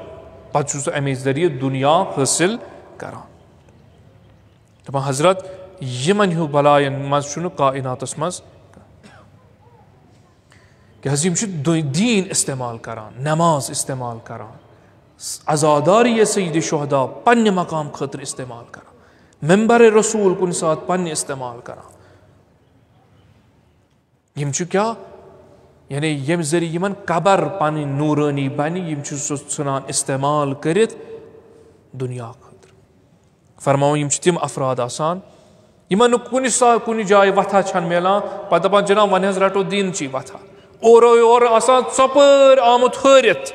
پتہٕ چھُ سُہ اَمے ذٔریعہٕ دُنیا حٲصِل کران۔ دَپان، حضرت، یِمن ہیوٗ بلایَن منٛز چھُنہٕ کائناتس منٛز، کیٛازِ یِم چھِ دُ-، دیٖن استعمال کران، نماز استعمال کران، عزاداری سید شہدا پننہِ مقام خٲطرٕ استعمال کران، ممبر رسول کُنہِ ساتہٕ پننہِ استعمال کران۔ یِم چھِ کیٛاہ؟ یعنی ییٚمہِ ذٔریعہٕ یِمن قبر پنٕنۍ نورٲنی بنہِ، یِم چھِ سُہ ژھٕنان استعمال کٔرِتھ دُنیا خٲطرٕ۔ فرماوان، یِم چھِ تِم افراد آسان، یِمن نہٕ کُنہِ سا-، کُنہِ جایہِ وتھا چھَنہٕ میلان، پتہٕ دَپان، جناب، وۄنۍ حظ رٹو دیٖنچی وتھا۔ اورو یورٕ آسان ژۄپٲرۍ آمُت ہٲرِتھ۔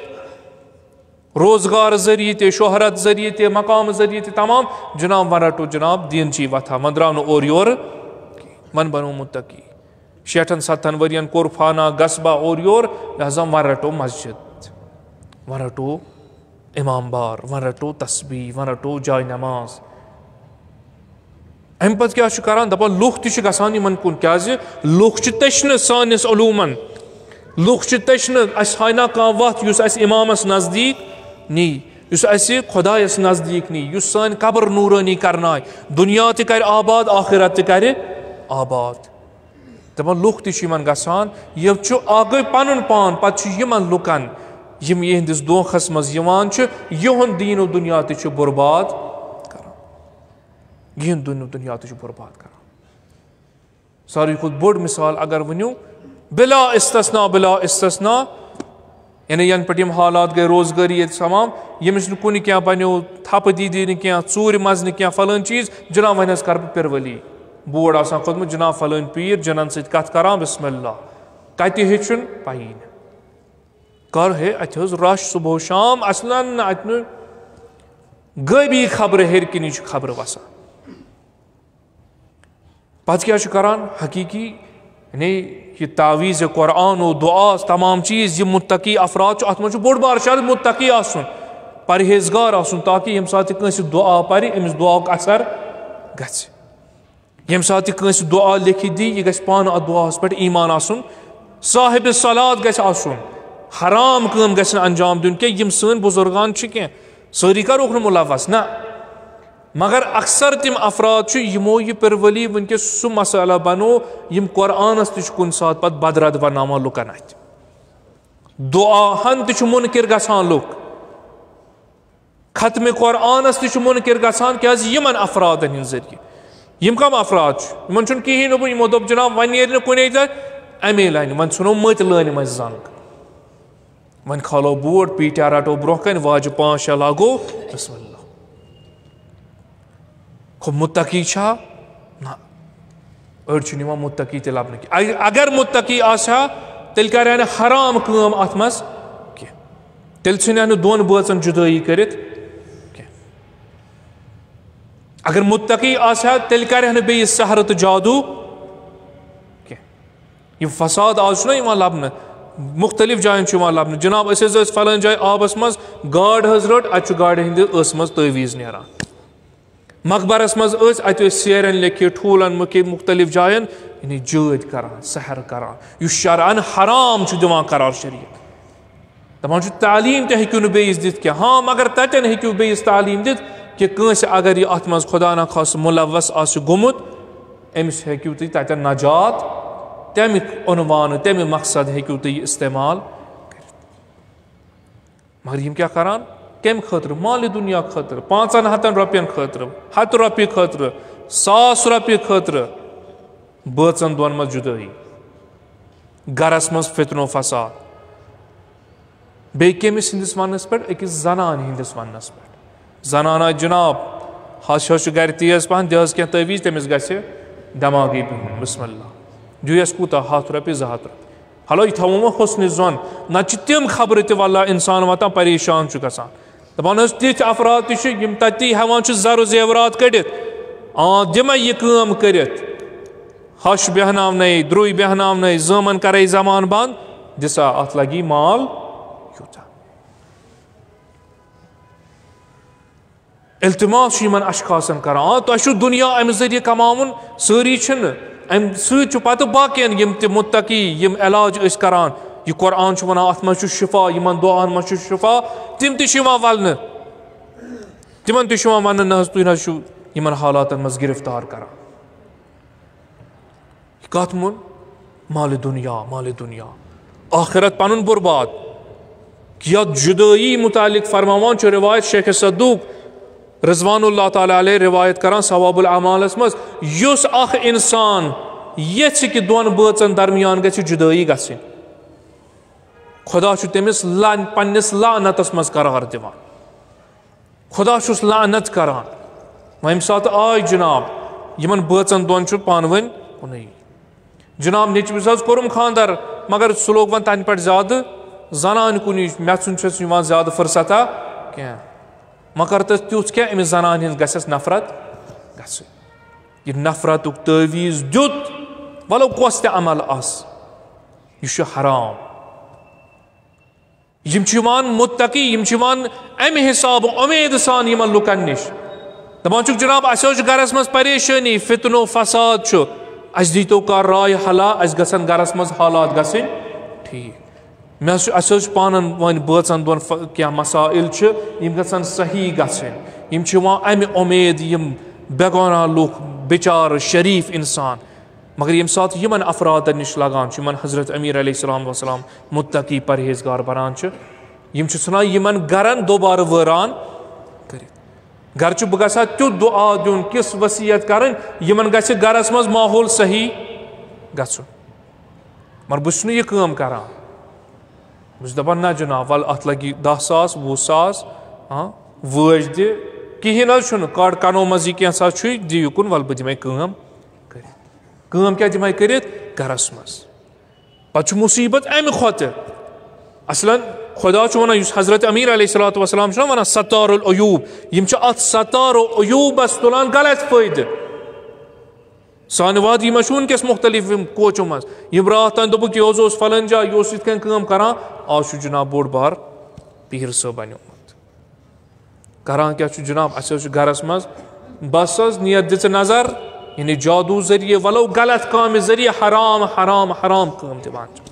روزگار ذٔریعہٕ تہِ، شہرت ذٔریعہٕ تہِ، مقام ذٔریعہٕ تہِ، تمام۔ جناب، وۄنۍ رٹو جناب دیٖنچی وتھا، وۄنۍ درٛاو نہٕ اورٕ یورٕ، وۄنۍ بنو متقی۔ شیٹھن ستتھن ؤرین کوٚر فانا گسبہ اورٕ یور، لہذا وۄنۍ رٹو مسجد، وۄنۍ رٹو امام بار، وۄنۍ رٹو تسبیح، وۄنۍ رٹو جاے نماز۔ اَمہِ پَتہٕ کیٛاہ چھُ کران؟ دَپان، لُکھ تہِ چھِ گژھان یِمن کُن۔ کیٛازِ؟ لُکھ چھِ تٔچھنہٕ سٲنِس علوٗمن، لُکھ چھِ تٔچھنہٕ۔ اَسہِ ہاوِ نا کانٛہہ وَتھ یُس اَسہِ اِمامَس نزدیٖک نی، یُس اَسہِ خۄدایَس نزدیٖک نی، یُس سٲنۍ قبر نوٗرٲنی کرنایہِ، دُنیا تہِ کرِ آباد، آخرت تہِ کرِ آباد۔ دَپان، لُکھ تہِ چھِ یِمن گژھان، یِم چھُ اکھ گٔے پَنُن پان، پَتہٕ چھُ یِمن لُکن، یِم یِہنٛدِس دھوکھس منٛز یِوان چھِ، یِہُنٛد دیٖن و دُنیا تہِ چھُ برباد کران۔ یِہُنٛد دُنیا، دُنیا تہِ چھُ برباد کران۔ ساروی کھۄتہٕ بوٚڑ مثال اگر ؤنِو، بلا استثنا، بلا استثنا، یعنی ینہٕ پٮ۪ٹھ یِم حالات گٔے، روزگٲری ییٚتہِ تمام، ییٚمِس نہٕ کُنہِ کینٛہہ بنیو، تھپہٕ دیٖدی نہٕ کینٛہہ، ژوٗرِ منٛز نہٕ کینٛہہ، فلٲنۍ چیٖز، جناب وۄنۍ حظ کرٕ بہٕ پِرولی۔ بورڈ آسان کھوٚتمُت، جناب فلٲنۍ پیٖر جنن سۭتۍ کتھ کران، بسم اللہ۔ کتہِ ہیٚچھُن؟ پَیی نہٕ۔ کر ہے، اتہِ حظ رش صبح و شام، اصلاً نہٕ اتہِ نہٕ غٲبی خبرٕ ہیٚرِ کِنی چھِ خبرٕ وسان۔ پتہٕ کیٛاہ چھُ کران؟ حقیقی، یعنی، یہِ تعویذ، قرآن و دعا، تمام چیٖز، یہِ متقی افراد چھُ، اتھ منٛز چھُ بوٚڑ بار شرط متقی آسُن، پرہیزگار آسُن، تاکہِ ییٚمہِ ساتہٕ تہِ کٲنٛسہِ دعا پرِ، أمِس دعاہُک اثر گژھِ۔ ییٚمہِ ساتہٕ تہِ کٲنٛسہِ دعا لیکھِتھ دی، یہِ گژھِ پانہٕ اتھ دعاہس پٮ۪ٹھ ایمان آسُن، صاحب صلات گژھِ آسُن، حرام کٲم گژھِ نہٕ انجام دیُن کینٛہہ۔ یِم سٲنۍ بزرگان چھِ کینٛہہ، سٲری کرہوکھ نہٕ ملوث، نہ، مگر اکثر تِم افراد چھِ، یِمو یہِ پِرولی وٕنکیٚس سُہ مسئلہ بنو، یِم قرآنس تہِ چھِ کُنہِ ساتہٕ پتہٕ بدرد بناوان لُکن اتھِ۔ دعاہن تہِ چھُ منکر گژھان لُکھ، ختم قرآنس تہِ چھُ منکر گژھان، کیازِ؟ یِمن افرادن ہٕنٛدۍ ذٔریعہٕ۔ یِم کم افراد چھِ؟ یِمن چھُنہٕ کِہیٖنۍ نوٚبُن، یِمو دوٚپ، جناب، وۄنۍ نیرِ نہٕ کُنے تہٕ امے لانہِ، وۄنۍ ژھٕنو مٔتۍ لٲنہِ منٛز زنگ۔ وۄنۍ کھالو بورڈ، پیٖٹیا رٹو برونٛہہ کنہِ، واجہِ پانٛژھ شےٚ لاگو، بسم اللہ۔ خو متقی چھا؟ نہ۔ أڑۍ چھِنہٕ یِوان متقی تہِ لبنہٕ کینٛہہ۔ اگر متقی آسہِ ہا، تیٚلہِ کرِ ہا نہٕ حرام کٲم اتھ منٛز کینٛہہ۔ تیٚلہِ ژھٕنہِ ہا نہٕ دۄن بٲژن جدٲیی کٔرِتھ کینٛہہ۔ اگر متقی آسہِ ہا، تیٚلہِ کرِ ہا نہٕ بیٚیہِ سحر تہٕ جادو کینٛہہ۔ یہِ فساد آز چھُنہ یِوان لبنہٕ، مختلف جاین چھُ یِوان لبنہٕ، جناب، أسۍ حظ ٲسۍ فلٲنۍ جایہِ آبس منٛز، گاڈ حظ رٔٹ، اتہِ چھُ گاڈِ ہٕنٛدِ ٲسہٕ منٛز تعویذ نیران۔ مقبرس منٛز ٲسۍ، اتہِ ٲسۍ سیرن لیکھِتھ، ٹھوٗلن مُکہِ-، مختلف جاین، یعنی جٲدۍ کران، سحر کران، یُس شرعن حرام چھُ دِوان قرار شریعت۔ دپان چھُ، تعلیٖم تہِ ہیٚکِو نہٕ بیٚیِس دِتھ کینٛہہ۔ ہاں، مگر تتٮ۪ن ہیٚکِو بیٚیِس تعلیٖم دِتھ کہِ کٲنٛسہِ اگر یہِ اتھ منٛز خدا نخواستہٕ مُلوث آسہِ گوٚمُت، أمِس ہیٚکِو تُہۍ تتٮ۪ن نجات، تمہِ عنوانہٕ، تمہِ مقصد ہیٚکِو تُہۍ یہِ استعمال کٔرِتھ۔ مگر یِم کیٛاہ کران؟ کمہِ خٲطرٕ؟ مالِ دُنیا خٲطرٕ، پانٛژن ہتن رۄپین خٲطرٕ، ہتہٕ رۄپیہِ خٲطرٕ، ساس رۄپیہِ خٲطرٕ، بٲژن دۄن منٛز جدٲیی، گرس منٛز فتنہٕ و فساد۔ بیٚیہِ کٔمِس ہٕنٛدِس وننس پٮ۪ٹھ؟ أکِس زنانہِ ہٕنٛدِس وننس پٮ۪ٹھ۔ زنان آسہِ، جناب، ہش ہش چھُ گرِ تیز پہن، دِ حظ کینٛہہ تعویٖذ، تٔمِس گژھِ دٮ۪ماغی بِہُن۔ بسم اللہ، دِیِو یَس کوٗتاہ، ہَتھ رۄپیہِ، زٕ ہَتھ رۄپیہِ۔ حالو، یہِ تھاوو وۄنۍ حُسنِ ظن۔ نتہٕ چھِ تِم خبرٕ تہِ، واللہ، انسان واتان، پریشان چھُ گژھان۔ دپان حظ، تِتھۍ افراد تہِ چھِ، یِم تَتی ہٮ۪وان چھِ زر و زیورات کٔڑِتھ۔ آ، دِمے یہِ کٲم کٔرِتھ۔ ہش بیہناونَے، درٛوے بیہناونَے، زٲمن کرے زمان بند، دِسا اتھ لگی مال یوٗتاہ۔ التماس چھُ یِمن اشخاصن کران، آ، تۄہہِ چھُو دُنیا امہِ ذٔریعہٕ کماوُن، سٲری چھِنہٕ۔ امہِ سۭتۍ چھُ پتہٕ باقین، یِم تہِ متقی، یِم علاج ٲسۍ کران، یہِ قرآن چھُ ونان، اتھ منٛز چھُ شفا، یِمن دعاہن منٛز چھُ شفا، تِم تہِ چھِ یِوان ولنہٕ۔ تِمن تہِ چھُ یِوان وننہٕ، نہ حظ، تُہۍ نہ حظ چھِو یِمن حالاتن منٛز گرفتار کران۔ یہِ کتھ مون؟ مال دنیا، مال دنیا، آخرت پنُن برباد۔ یتھ جدٲیی متعلق فرماوان چھُ روایت شیخ صدوق رضوان اللہ تعالیٰ علیہ روایت کران ثواب الاعمالس منٛز، یُس اکھ انسان یژھِ کہِ دۄن بٲژن درمیان گژھِ جدٲیی گژھٕنۍ، خدا چھُ تٔمِس لعن-، پننِس لعنتس منٛز قرار دِوان۔ خدا چھُس لعنت کران۔ وۄنۍ ییٚمہِ ساتہٕ آے جناب، یِمن بٲژن دۄن چھُ پانہٕ ؤنۍ کُنُے۔ جناب نیٚچوِس حظ کوٚرُم خانٛدر، مگر سُہ لوٚگ وۄنۍ تَنہٕ پٮ۪ٹھ زیادٕ زنانہِ کُنُے، مےٚ ژھُن چھَس یِوان زیادٕ فرصتہ کینٛہہ۔ مگر تَس تیُتھ کینٛہہ، أمِس زنانہِ ہِنٛز گژھٮ۪س نفرت گژھٕنۍ۔ یہِ نفرتُک تعویٖذ دیُت، وَلو کۄس تہِ عمل آسہِ، یہِ چھُ حرام۔ یِم چھِ یِوان متقی، یِم چھِ یِوان اَمہِ حسابہٕ اُمید سان یِمن لُکن نِش۔ دَپان چھُکھ، "جناب، اَسہِ حظ چھُ گرس منٛز پریشٲنی، فتنہٕ و فساد چھُ، اَسہِ دیٖتو کانٛہہ راے حلا، اَسہِ گژھن گرس منٛز حالات گژھٕنۍ ٹھیٖک۔" مےٚ حظ چھُ، اَسہِ حظ چھُ پانن وۄنۍ بٲژن دۄن ف-، کینٛہہ مسائل چھِ، یِم گژھن صحیح گژھٕنۍ۔ یِم چھِ یِوان اَمہِ اُمید، یِم بے گۄناہ لُکھ، بِچارٕ شریٖف اِنسان، مگر ییٚمہِ ساتہٕ یِمن افرادن نِش لگان چھُ، یِمن حضرت امیر علیہ السلام وسلام متقی پرہیزگار بنان چھِ، یِم چھِ ژھٕنان یِمن گرن دوبارٕ وٲران کٔرِتھ۔ گرچہِ بہٕ گژھٕ ہا تیُتھ دُعا دیُن، کِژھ وصیت کرٕنۍ، یِمن گژھِ گرس منٛز ماحول صحیح گژھُن۔ مگر بہٕ چھُس نہٕ یہِ کٲم کران۔ بہٕ چھُس دَپان، نہ جناب، وَلہٕ اَتھ لَگہِ دَہ ساس، وُہ ساس، ہاں، وٲج دِ، کِہیٖنۍ حظ چھُنہٕ، کَڑ کَنو منٛز یہِ کینٛژھا چھُے، دِ یُکُن، وَلہٕ بہٕ دِمَے کٲم کٔرِتھ۔ کٲم کیٛاہ دِمَے کٔرِتھ؟ گَرَس منٛز۔ پَتہٕ چھُ مُصیٖبت اَمہِ کھۄتہٕ۔ اَصلًا خۄدا چھُ وَنان، یُس حضرت امیر علیہ الصلوۃ والسلام چھُنہ وَنان، ستار العیوب، یِم چھِ اَتھ ستار العیوبَس تُلان غلط فٲیدٕ۔ سانہِ وادی منٛز چھُ وٕنکیٚس مُختٔلِف یِم کوچو منٛز۔ یِم راتھ تام دوٚپُکھ، یہِ حظ اوس فلٲنۍ جاے، یہِ اوس یِتھ کٔنۍ کٲم کران، آز چھُ جناب بوٚڑ بار پیٖر صٲب بنیومُت۔ کران کیٛاہ چھُ جناب؟ اَسہِ حظ چھُ گرس منٛز، بس حظ نیر دِژٕ نظر، یعنی جادوٗ ذٔریعہٕ، ولو غلط کامہِ ذٔریعہٕ، حرام، حرام، حرام کٲم دِوان چھُ۔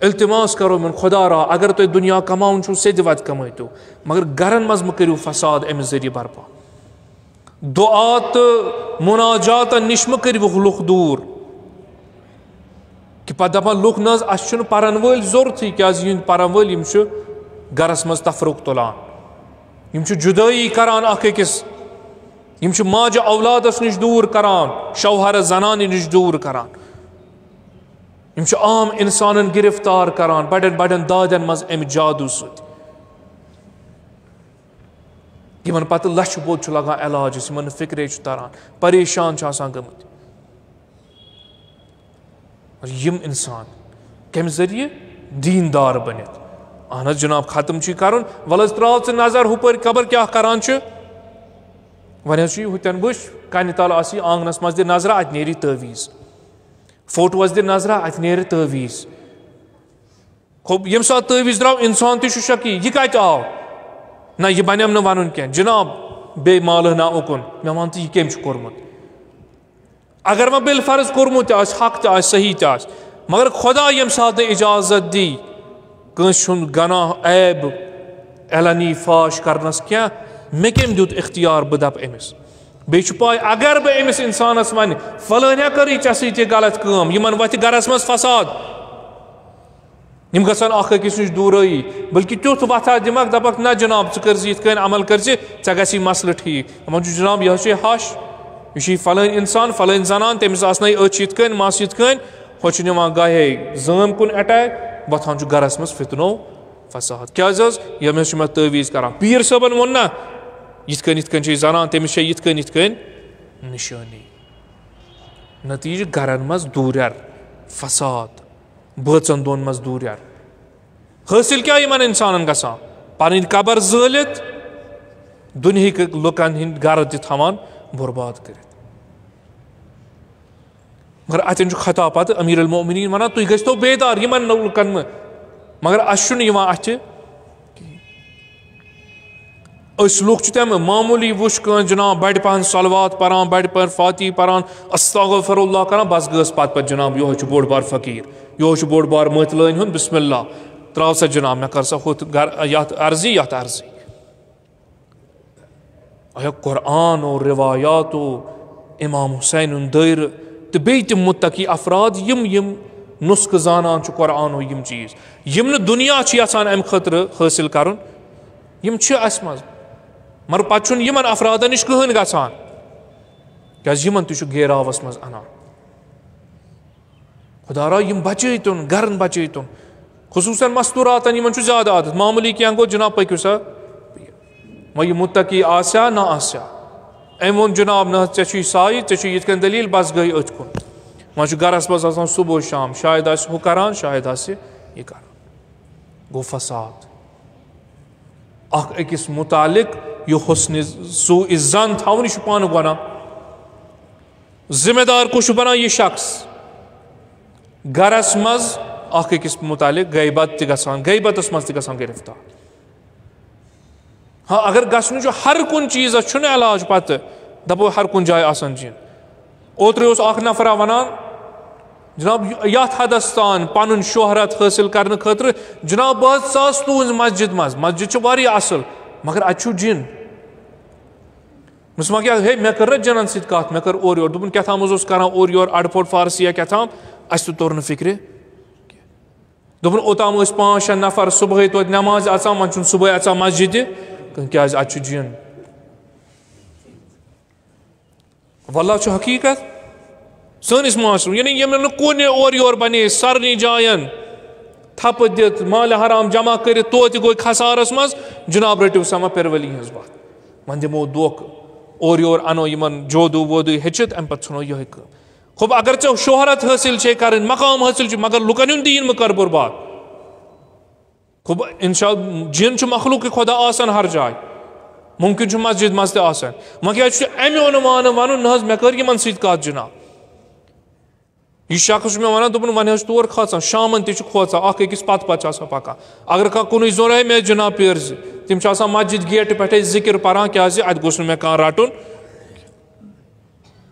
التماس کرو میون خدا را، اگر تۄہہِ دُنیا کماوُن چھُو، سیٚدِ وتہِ کمٲوتو، مگر گرن منٛز مہ کٔرِو فساد امہِ ذٔریعہٕ برپا۔ دعا تہٕ مناجاتن نِش مہ کٔرِوُکھ لُکھ دوٗر۔ کہِ پتہٕ دپان لُکھ، نہ حظ، اسہِ چھُنہٕ پرن وٲلۍ ضروٗرتھٕے، کیازِ یِہنٛدۍ پرن وٲلۍ، یِم چھِ گرس منٛز تفرق تُلان، یِم چھِ جُدٲیی کران اکھ أکِس، یِم چھِ ماجہِ اولادس نِش دوٗر کران، شوہرس زنانہِ نِش دوٗر کران۔ یِم چھِ عام اِنسانَن گِرفتار کران بَڑٮ۪ن بَڑٮ۪ن دادٮ۪ن منٛز اَمہِ جادوٗ سۭتۍ، یِمَن پَتہٕ لَچھِ بوٚد چھُ لَگان علاجَس، یِمَن نہٕ فِکرے چھُ تَران، پریشان چھِ آسان گٔمٕتۍ۔ یِم اِنسان کَمہِ ذٔریعہٕ؟ دیٖندار بٔنِتھ۔ اَہَن حظ جِناب، ختم چھُے کَرُن، وَلہٕ حظ ترٛاو ژٕ نظر ہُپٲرۍ خبر کیٛاہ کَران چھِ۔ وۄنۍ حظ چھُ یہِ ہُتٮ۪ن وٕچھ، کَنہِ تَل آسی آنٛگنَس منٛز دِ نظرہ، اَتہِ نیری تٲویٖز۔ فوٹوَس دِ نظرہ، اَتہِ نیرِ تٲویٖز۔ خب، ییٚمہِ ساتہٕ تٲویٖز درٛاو، اِنسان تہِ چھُ شکی، یہِ کَتہِ آو؟ نہ، یہِ بَنیٚم نہٕ وَنُن کینٛہہ۔ جِناب، بیٚیہِ مالہٕ نا اُکُن، مےٚ وَن ژٕ، یہِ کٔمۍ چھُ کوٚرمُت؟ اگر وۄنۍ بالفرض کوٚرمُت تہِ آسہِ، حق تہِ آسہِ، صحیح تہِ آسہِ، مگر خۄدا ییٚمہِ ساتہٕ اِجازت دی کٲنٛسہِ ہُنٛد گۄناہ، عیب، علنی فاش کَرنَس کینٛہہ، مےٚ کٔمۍ دیُت اختیار بہٕ دَپہٕ أمِس؟ بیٚیہِ چھُ پاے، اگر بہٕ أمِس اِنسانَس وَنہٕ، "فلٲنۍ ہا کٔرٕے ژےٚ سۭتۍ یہِ غلط کٲم، یِمَن وۄتھِ گَرَس منٛز فساد، یِم گژھن اَکھ أکِس نِش دوٗرٲیی"، بلکہِ تیُتھ وَتھا دِمَکھ، دَپَکھ، "نہ جِناب، ژٕ کٔرۍ زِ یِتھ کٔنۍ، عمل کٔرۍ زِ، ژےٚ گژھی مسلہٕ ٹھیٖک"۔ دَپان چھُ، "جِناب، یہِ حظ چھُے ہَش، یہِ چھُے فلٲنۍ اِنسان، فلٲنۍ زنان، تٔمِس آسنَے أچھ یِتھ کٔنۍ، مَس یِتھ کٔنۍ"، ہُہ چھُ نِوان گاہے زٲم کُن اٹیک، وۄتھان چھُ گَرَس منٛز فتنو فساد۔ کیٛازِ حظ؟ ییٚمِس چھُ مےٚ تعویٖذ کران۔ پیٖر صٲبن ووٚن نہ، یِتھ کٔنۍ یِتھ کٔنۍ چھِ یہِ زنان، تٔمِس چھےٚ یِتھ کٔنۍ یِتھ کٔنۍ نِشٲنی۔ نتیٖجہٕ گرن منٛز دوٗریر، فساد، بٲژن دۄن منٛز دوٗریر۔ حٲصِل کیٛاہ یِمن اِنسانن گژھان؟ پنٕنۍ قبر زٲلِتھ، دُنہِکۍ لُکن ہٕنٛدۍ گرٕ تہِ تھاوان برباد کٔرِتھ۔ مگر اتٮ۪ن چھُ خطا پتہٕ امیر المومنین ونان، تُہۍ گٔژھتو بیدار یِمن لُکن منٛز، مگر اسہِ چھُنہٕ یِوان اتھِ کِہیٖنۍ۔ أسۍ لُکھ چھِ تِم معموٗلی، وٕچھ کٲنٛسہِ جناب بڑِ پہن صلوات پران، بڑِ پہن فاتحہ پران، استغفر اللہ کران، بس گٔژھ پتہٕ پتہٕ جناب یِہوٚے چھُ بوٚڑ بار فقیٖر، یِہوٚے چھُ بوٚڑ بار مٔتۍ لٲنۍ ہُنٛد، بسم اللہ، ترٛاو سا جناب، مےٚ کر سا ہُتھ گر-، یتھ عرضی، یتھ عرضی۔ ایا قرآن و روایات و امام حسین ہُنٛد دٲیرٕ تہٕ بیٚیہِ تِم متقی افراد، یِم یِم نسخہٕ زانان چھِ قرآن و یِم چیٖز، یِم نہٕ دُنیا چھُ یژھان امہِ خٲطرٕ حٲصِل کرُن، یِم چھِ اسہِ منٛز۔ مگر پتہٕ چھُنہٕ یِمن افرادن نِش کٕہٕنۍ گژھان، کیازِ یِمن تہِ چھُ گیراوس منٛز انان۔ خدا را یِم بچٲیتون، گرن بچٲیتون، خصوصاً مستوراتن، یِمن چھُ زیادٕ عادت، معموٗلی کینٛہہ گوٚو جناب پٔکِو سا۔ وۄنۍ یہِ متقی آسیا نہ آسیا، أمۍ ووٚن جناب نہ، ژےٚ چھُے سایہِ، ژےٚ چھُے یِتھ کٔنۍ دٔلیٖل، بس گٔے أتھۍ کُن۔ وۄنۍ چھُ گرس منٛز آسان صبح و شام، شاید آسہِ ہُہ کران، شاید آسہِ یہِ کران۔ گوٚو فساد۔ اکھ أکِس متعلق یہِ حسنِ سوء ظن تھاوُن، یہِ چھُ پانہٕ گۄناہ۔ ذمہ دار کُس چھُ بنان؟ یہِ شخص۔ گرس منٛز اکھ أکِس متعلق غیبت تہِ گژھان، غیبتس منٛز تہِ گژھان گرفتار۔ ہاں، اگر گژھُن چھُ، ہر کُنہِ چیٖزس چھُنہٕ علاج پتہٕ، دپو ہر کُنہِ جایہِ آسان جِن۔ اوترٕ اوس اکھ نفرا ونان، جناب، یتھ حدس تام پنُن شہرت حٲصِل کرنہٕ خٲطرٕ، جناب، بہٕ حظ ژاس تُہنٛز مسجد منٛز، مسجد چھِ واریاہ اصل، مگر اتہِ چھُ جِن۔ مےٚ ووٚنُس، وۄنۍ کیٛاہ، ہے، مےٚ کٔر نہ جِنن سۭتۍ کتھ، مےٚ کٔر اورٕ یورٕ، دوٚپُن، کیٛاہ تام حظ اوس کران اورٕ یورٕ، اڈٕ پھوٚٹ فارسی یا کیٛاہ تام، اسہِ تہِ توٚر نہٕ فکرِ۔ دوٚپُن، اوٚتام ٲسۍ پانٛژھ شےٚ نفر صبحٲے توتہِ نمازِ اژان، وۄنۍ چھُنہٕ صبحٲے اژان مسجدِ کانٛہہ، کیٛازِ اتہِ چھُ جِن۔ واللہ چھُ حقیٖقت۔ سٲنِس معاشرس، یعنی ییٚمٮ۪ن نہٕ کُنہِ اورٕ یورٕ بنے، سارنٕے جاین تھپہٕ دِتھ، مالِ حرام جمع کٔرِتھ، توتہِ گوٚو خسارس منٛز، جناب رٔٹِو سا وۄنۍ پیرولی ہٕنٛز وتھ۔ وۄنۍ دِمو دھوکہٕ، اورٕ یورٕ انو یِمن جودوٗ وودوٗ ہیٚچھِتھ، امہِ پتہٕ ژھٕنو یِہوٚے کٲم۔ خب اگر ژےٚ شہرت حٲصِل چھے کرٕنۍ، مقام حٲصِل چھُ، مگر لُکن ہُنٛد دیٖن مہٕ کر برباد۔ خب انشاء، جِن چھُ مخلوق خدا آسان ہر جایہِ، ممکن چھُ مسجد منٛز تہِ آسان۔ وۄنۍ کیٛازِ چھُ امہِ عنوانہٕ ونُن، نہ حظ، مےٚ کٔر یِمن سۭتۍ کتھ جناب۔ یہِ شخص چھُ مےٚ ونان، دوٚپُن، وۄنۍ حظ چھُ تور کھژان، شامن تہِ چھُ کھوژان، اکھ أکِس پتہٕ پتہٕ چھُ آسان پکان۔ اگر کانٛہہ کُنُے زوٚن آے، مےٚ جناب پیر زِ، تِم چھِ آسان مسجد گیٹہٕ پٮ۪ٹھے ذکر پران، کیٛازِ اتہِ گوٚژھ نہٕ مےٚ کانٛہہ رٹُن۔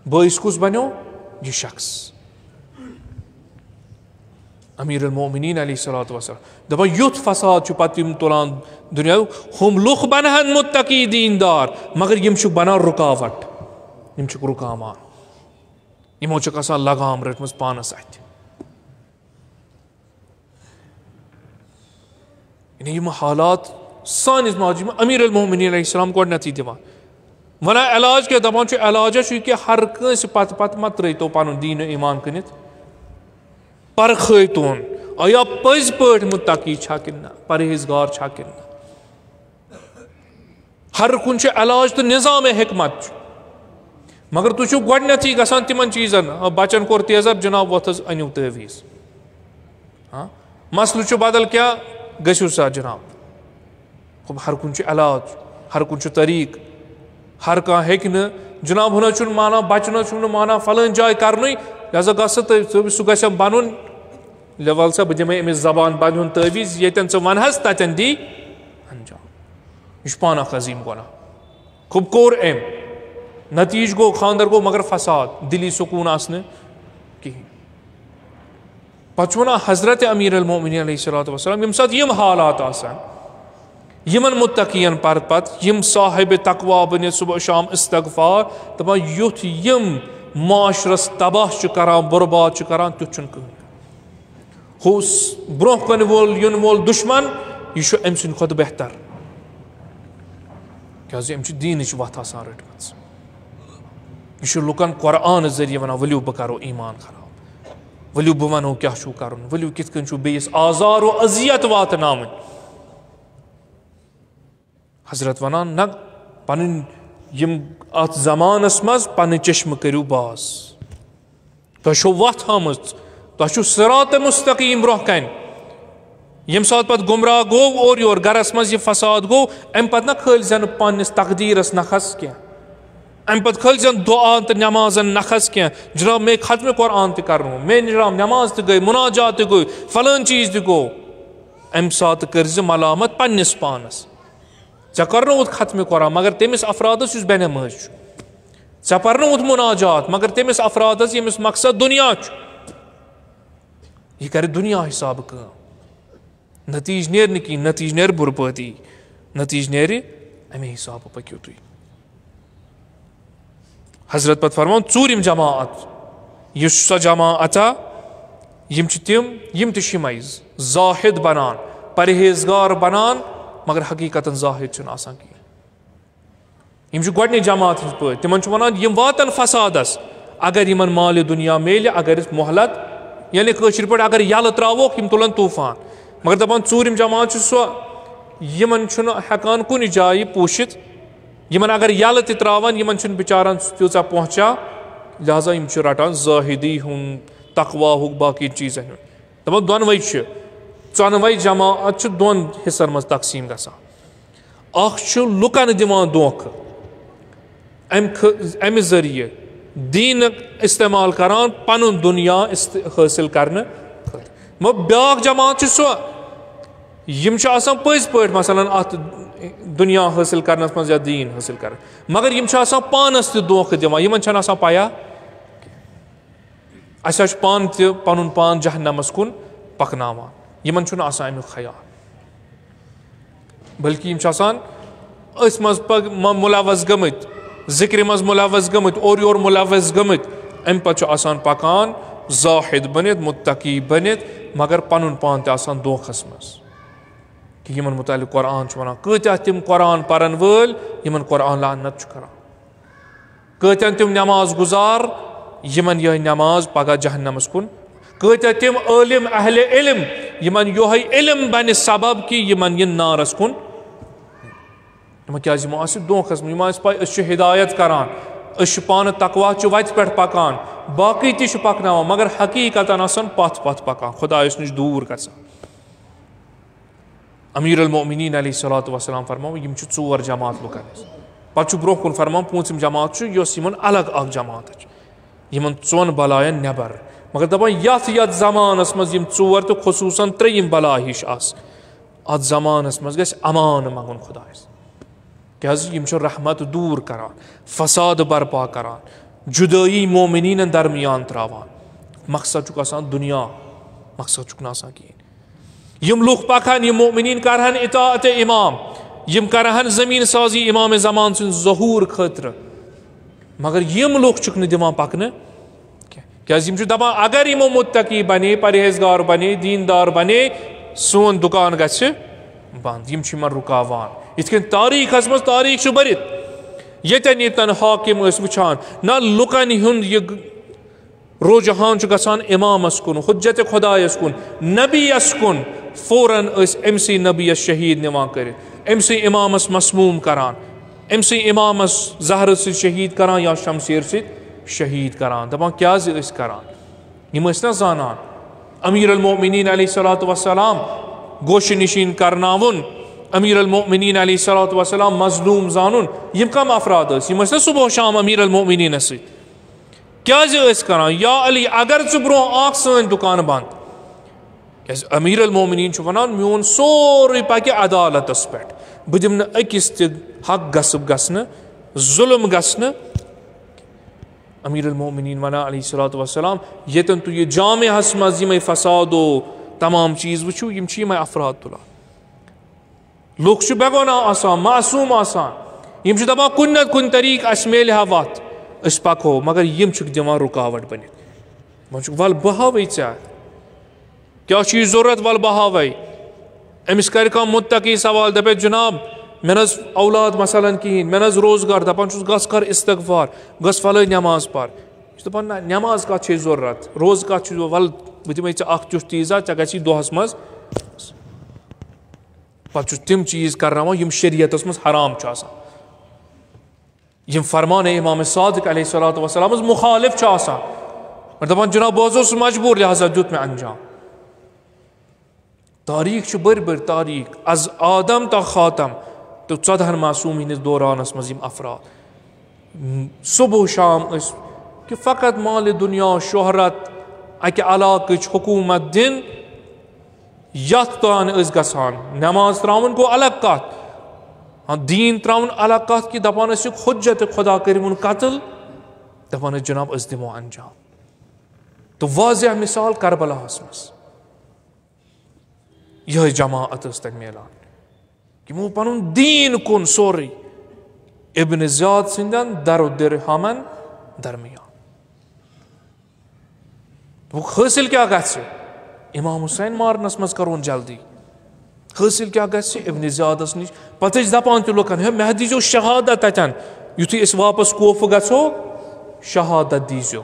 بٲعث کُس بنیو؟ یہِ شخص۔ امیر المومنین علیہ الصلوۃ والسلام دپان، یُتھ فساد چھُ پتہٕ یِم تُلان دُنیا، ہُم لُکھ بنہن متقی دیندار، مگر یِم چھِ بنان رکاوٹ، یِم چھِکھ رُکاوان، یِمو چھکھ آسان لگام رٔٹمٕژ پانس اتھِ۔ یعنی یِم حالات سٲنِس ماجہِ، یِم امیر المومنین علیہ السلام گۄڈٕنیتھٕے دِوان۔ ونان علاج کیٛاہ؟ دپان چھُ علاجہ چھُ یہِ کہِ ہر کٲنٛسہِ پتہٕ پتہٕ مہ ترٲیتو پنُن دیٖن و ایمان کٕنِتھ، پرکھٲیتون، آیا پٔزۍ پٲٹھۍ متقی چھا کِنہٕ نہ، پرہیزگار چھا کِنہٕ نہ۔ ہر کُنہِ چھُ علاج تہٕ نظام حکمت چھُ۔ مگر تُہۍ چھِو گۄڈٕنیتھٕے گژھان تِمن چیٖزن، آ، بچن کوٚر تیزر، جناب وۄتھ حظ أنِو تعویٖذ۔ ہاں؟ مسلہٕ چھُ بدل کیٛاہ، گٔژھِو سا جناب۔ خب ہر کُنہِ چھُ علاج، ہر کُنہِ چھُ طریٖقہٕ، ہر کانٛہہ ہیٚکہِ نہٕ، جناب ہُہ نہ حظ چھُنہٕ مانان، بچہٕ نہ حظ چھُنہٕ مانان فلٲنۍ جایہِ کرنُے، لہذا گژھ سا تہٕ سُہ گژھِ بنُن، لے ول سا، بہٕ دِمے أمِس زبان بنٛد ہُنٛد تعویٖذ، ییٚتٮ۪ن ژٕ ونہس تتٮ۪ن دی انجام۔ یہِ چھُ پانہٕ اکھ عظیٖم گۄناہ۔ خب کوٚر أمۍ، نتیٖجہٕ گوٚو خانٛدر گوٚو مگر فساد، دِلی سکوٗن آسنہٕ کِہیٖنۍ۔ پتہٕ چھُ ونان حضرت امیر المومنین علیہ الصلوۃ والسلام، ییٚمہِ ساتہٕ یِم حالات آسن، یِمن متقین پرٕ پتہٕ، یِم صاحب تقوا بٔنِتھ صبح شام استغفار، دپان یُتھ یِم معاشرس تباہ چھِ کران، برباد چھِ کران، تیُتھ چھُنہٕ کٕہٕنۍ۔ ہُہ س-، برونٛہہ کنہِ وول، یُن وول دُشمن، یہِ چھُ أمۍ سٕنٛدِ کھۄتہٕ بہتر۔ کیٛازِ أمۍ چھِ دیٖنٕچ وَتھ آسان رٔٹمٕژ۔ یہِ چھُ لُکن قرآن ذٔریعہٕ وَنان، "ؤلِو بہٕ کَرو ایمان خراب، ؤلِو بہٕ وَنو کیٛاہ چھُو کَرُن، ؤلِو کِتھ کٔنۍ چھُو بیٚیِس آزار و اذیت واتناوٕنۍ۔" حضرت ونان، نہ، پنٕنۍ یِم اتھ زمانس منٛز پنٕنۍ چشمہٕ کٔرِو باز۔ تۄہہِ چھو وتھ ہٲمٕژ، تۄہہِ چھو صراط مستقیم برونٛہہ کنہِ۔ ییٚمہِ ساتہٕ پتہٕ گمراہ گوٚو، اورٕ یورٕ گرس منٛز یہِ فساد گوٚو، امہِ پتہٕ نہ کھٲلۍ زن پننِس تقدیرس نکھس کینٛہہ۔ امہِ پتہٕ کھٲلۍ زن دعا تہٕ نمازن نکھس کینٛہہ۔ جناب، مےٚ ختمِ قرآن تہِ کرنو، مےٚ جناب نماز تہِ گٔے، مناجات تہِ گوٚو، فلٲنۍ چیٖز تہِ گوٚو۔ امہِ ساتہٕ کٔرۍ زِ ملامت پننِس پانس۔ ژےٚ کرنووُتھ ختمِ قرآن، مگر تٔمِس افرادس یُس بے نمٲز چھُ۔ ژےٚ پرنووُتھ مناجات، مگر تٔمِس افرادس ییٚمِس مقصد دُنیا چھُ۔ یہِ کرِ دُنیا حسابہٕ کٲم۔ نتیٖجہٕ نیرِ نہٕ کِہیٖنۍ، نتیٖجہٕ نیرِ بربٲدی، نتیٖجہٕ نیرِ امے حسابہٕ پٔکِو تُہۍ۔ حضرت پتہٕ فرماوان، ژوٗرِم جماعت، یُس سۄ جماعتا، یِم چھِ تِم، یِم تہِ چھِ یِمے زاہد بنان، پرہیزگار بنان، مگر حقیقتاً زاہد چھُنہٕ آسان کِہیٖنۍ۔ یِم چھِ گۄڈٕنِچ جماعت ہٕنٛدۍ پٲٹھۍ، تِمن چھُ ونان، یِم واتن فسادس، اگر یِمن مالِ دُنیا میلہِ، اگر أسۍ مۄہلت، یعنی کٲشِر پٲٹھۍ اگر یَلہٕ ترٛاووکھ، یِم تُلن طوٗفان۔ مگر دپان، ژوٗرِم جماعت چھِ سۄ، یِمن چھُنہٕ ہٮ۪کان کُنہِ جایہِ پوٗشِتھ، یِمن اگر یَلہٕ تہِ ترٛاوان، یِمن چھُنہٕ بِچارن تیٖژاہ پہنچا، لہذا یِم چھِ رٹان زٲہدی ہُنٛد، تقواہُک، باقی چیٖزن ہُنٛد۔ دپان، دۄنوَے چھِ، ژۄنوَے جماعت چھِ دۄن حصن منٛز تقسیٖم گژھان۔ اکھ چھُ لُکن دِوان دھوکہٕ، امہِ خ-، امہِ ذٔریعہٕ دیٖنُک استعمال کران پنُن دُنیا است-، حٲصِل کرنہٕ خٲطرٕ۔ مگر بیٛاکھ جماعت چھِ سۄ، یِم چھِ آسان پٔزۍ پٲٹھۍ، مثلاً، اتھ دُنیا حٲصِل کرنس منٛز یا دیٖن حٲصِل کرنس، مگر یِم چھِ آسان پانس تہِ دھوکہٕ دِوان، یِمن چھنہٕ آسان پَیہ۔ اسہِ حظ چھُ پانہٕ تہِ پنُن پان جہنمس کُن پکناوان، یِمن چھُنہٕ آسان امیُک خیال، بلکہِ یِم چھِ آسان أتھۍ منٛز پگ-، م-، ملوث گٔمٕتۍ، ذکرِ منٛز ملوث گٔمٕتۍ، اورٕ یورٕ ملوث گٔمٕتۍ۔ امہِ پتہٕ چھُ آسان پکان زاہد بٔنِتھ، متقی بٔنِتھ، مگر پنُن پان تہِ آسان دھوکھس منٛز۔ کہِ یِمن متعلق قرآن چھُ ونان، کۭتیاہ تِم قرآن پرن وٲلۍ، یِمن قرآن لعنت چھُ کران۔ کۭتیاہ تِم نماز گزار، یِمن یِہے نماز پگاہ جہنمس کُن۔ کۭتیاہ تِم عٲلم، اہل علم، یِمن یِہے علم بنہِ سبب کہِ یِمن یِن نارس کُن۔ یِمن کیازِ؟ یِمو آسہِ دھوکھس منٛز، یِمو آسہِ پاے أسۍ چھِ ہدایت کران، أسۍ چھِ پانہٕ تقوی چہِ وتہِ پٮ۪ٹھ پکان، باقٕے تہِ چھِ پکناوان، مگر حقیقتاً آسان پتھ پتھ پکان، خدایس نِش دوٗر گژھان۔ امیر المؤمنین علیہ الصلوۃ والسلام فرماوان، یِم چھِ ژور جماعت لُکن ہٕنٛز۔ پتہٕ چھُ برونٛہہ کُن فرماوان، پوٗنٛژِم جماعت چھُ، یۄس یِمن الگ اکھ جماعت چھِ، یِمن ژۄن بلاین نٮ۪بر۔ مگر دپان، یتھ یتھ زمانس منٛز یِم ژور تہٕ خصوٗصاً ترٛیٚیِم بلا ہِش آسہٕ، اتھ زمانس منٛز گژھِ امان منٛگُن خدایس۔ کیازِ یِم چھِ رحمت دوٗر کران، فساد برپا کران، جدٲیی مومنینن درمیان تراوان۔ مقصد چھُکھ آسان دُنیا، مقصد چھُکھ نہٕ آسان کِہیٖنۍ۔ یِم لُکھ پکہن، یِم مومنین کرہن اطاعت امام، یِم کرہن زمین سازی امام زمان سٕنٛدِ ظہور خٲطرٕ، مگر یِم لُکھ چھِکھ نہٕ دِوان پکنہٕ کینٛہہ۔ کیازِ یِم چھِ دپان، اگر یِمو متقی بنے، پرہیزگار بنے، دیندار بنے، سون دُکان گژھِ بند۔ یِم چھِ یِمن رُکاوان۔ یِتھ کٔنۍ تاریخس منٛز تاریخ چھُ بٔرِتھ، ییٚتٮ۪ن ییٚتٮ۪ن حاکم ٲسۍ وٕچھان، نہ لُکن ہُنٛد یہِ رجحان چھُ گژھان امامس کُن، حجت خدایس کُن، نبیس کُن، فوراً ٲسۍ أمسٕے نبیس شہید نِوان کٔرِتھ، أمسٕے امامس مسموم کران، أمسٕے امامس زہرٕ سۭتۍ شہید کران یا شمشیر سۭتۍ شہید کران، دپان، کیازِ ٲسۍ کران؟ یِم ٲسۍ نہ زانان امیر المؤمنین علیہ الصلوۃ والسلام گوشہِ نشین کرناوُن، امیر المؤمنین علیہ الصلوۃ والسلام مظلوم زانُن؟ یِم کم افراد ٲسۍ؟ یِم ٲسۍ نہ صبح و شام امیر المؤمنینس سۭتۍ؟ کیازِ ٲسۍ کران؟ یا علی، اگر ژٕ برونٛہہ آکھ، سٲنۍ دُکان بنٛد۔ کیازِ امیر المومنین چھُ ونان، میون سورُے پکہِ عدالتس پٮ۪ٹھ، بہٕ دِمہٕ نہٕ أکِس تہِ حق غصب گژھنہٕ، ظلم گژھنہٕ۔ امیر المومنین ونان علیہ الصلوۃ والسلام، ییٚتٮ۪ن تُہۍ یہِ جامعہس منٛز یِمے فساد و تمام چیٖز وٕچھِو، یِم چھِ یِمے افراد تُلان۔ لُکھ چھِ بے گۄناہ آسان، معصوم آسان۔ یِم چھِ دَپان، کُنہِ نَتہٕ کُنہِ طریٖقہٕ اَسہِ میلہِ ہا وَتھ، أسۍ پَکہو، مگر یِم چھِکھ دِوان رُکاوَٹ بٔنِتھ۔ وۄنۍ چھُکھ، وَلہٕ بہٕ ہاوَے ژےٚ، کیٛاہ چھُ یہِ ضوٚرَتھ، وَلہٕ بہٕ ہاوَے۔ أمِس کَرِ کانٛہہ مُتقی سوال، دَپٮ۪س، جِناب، مےٚ نہ حظ اولاد مثلاً کِہیٖنۍ، مےٚ نہ حظ روزگار، دَپان چھُس، گژھ کَر استغفار، گژھ فَلٲنۍ نٮ۪ماز پَر۔ یہِ چھُ دَپان، نہ، نٮ۪ماز کَتھ چھے ضوٚرَتھ، روزٕ کَتھ چھُے ضوٚرَتھ، وَلہٕ بہٕ دِمَے ژےٚ اَکھ تیُتھ چیٖزا، ژےٚ گژھی دۄہَس منٛز پتہٕ چھُ تِم چیٖز کرناوان، یِم شریعتس منٛز حرام چھُ آسان، یِم فرمان امام صادق علیہ الصلوۃ والسلامس مخالف چھُ آسان۔ مگر دپان، جناب، بہٕ حظ اوسُس مجبوٗر، لہذا دیُت مےٚ انجام۔ تاریخ چھِ بٔڑۍ بٔڑۍ تاریخ، از آدم تا خاتم، تہٕ ژۄدہن معصومین ہٕنٛدِس دورانس منٛز یِم افراد۔ صبح و شام ٲسۍ کہ فقط مال دنیا، شہرت، اکہِ علاقٕچ حکومت دِن، یتھ تان ٲسۍ گژھان۔ نماز تراوُن گوٚو الگ کتھ، ہاں، دین تراوُن الگ کتھ، کہ دپان ٲسِکھ، حجت خدا کٔرِوُن قتل، دپان ٲسۍ، جناب، أسۍ دِمو انجام۔ تہٕ واضح مثال کربلاہس منٛز۔ یِہوٚے جماعت ٲس تَتہِ میلان، یِمو پَنُن دیٖن کُن سورُے ابن زیاد سٕنٛدٮ۪ن در و درہمن درمیان۔ دوٚپُکھ، حٲصِل کیٛاہ گژھِ؟ امام حسین مارنس منٛز کَرون جلدی۔ حٲصِل کیٛاہ گژھِ؟ ابن زیادس نِش۔ پتہٕ ٲسۍ دپان تہِ لُکن، ہے، مےٚ دیٖزیو شہادت تَتٮ۪ن، یُتھُے أسۍ واپس کوفہٕ گژھو، شہادت دیٖزیو۔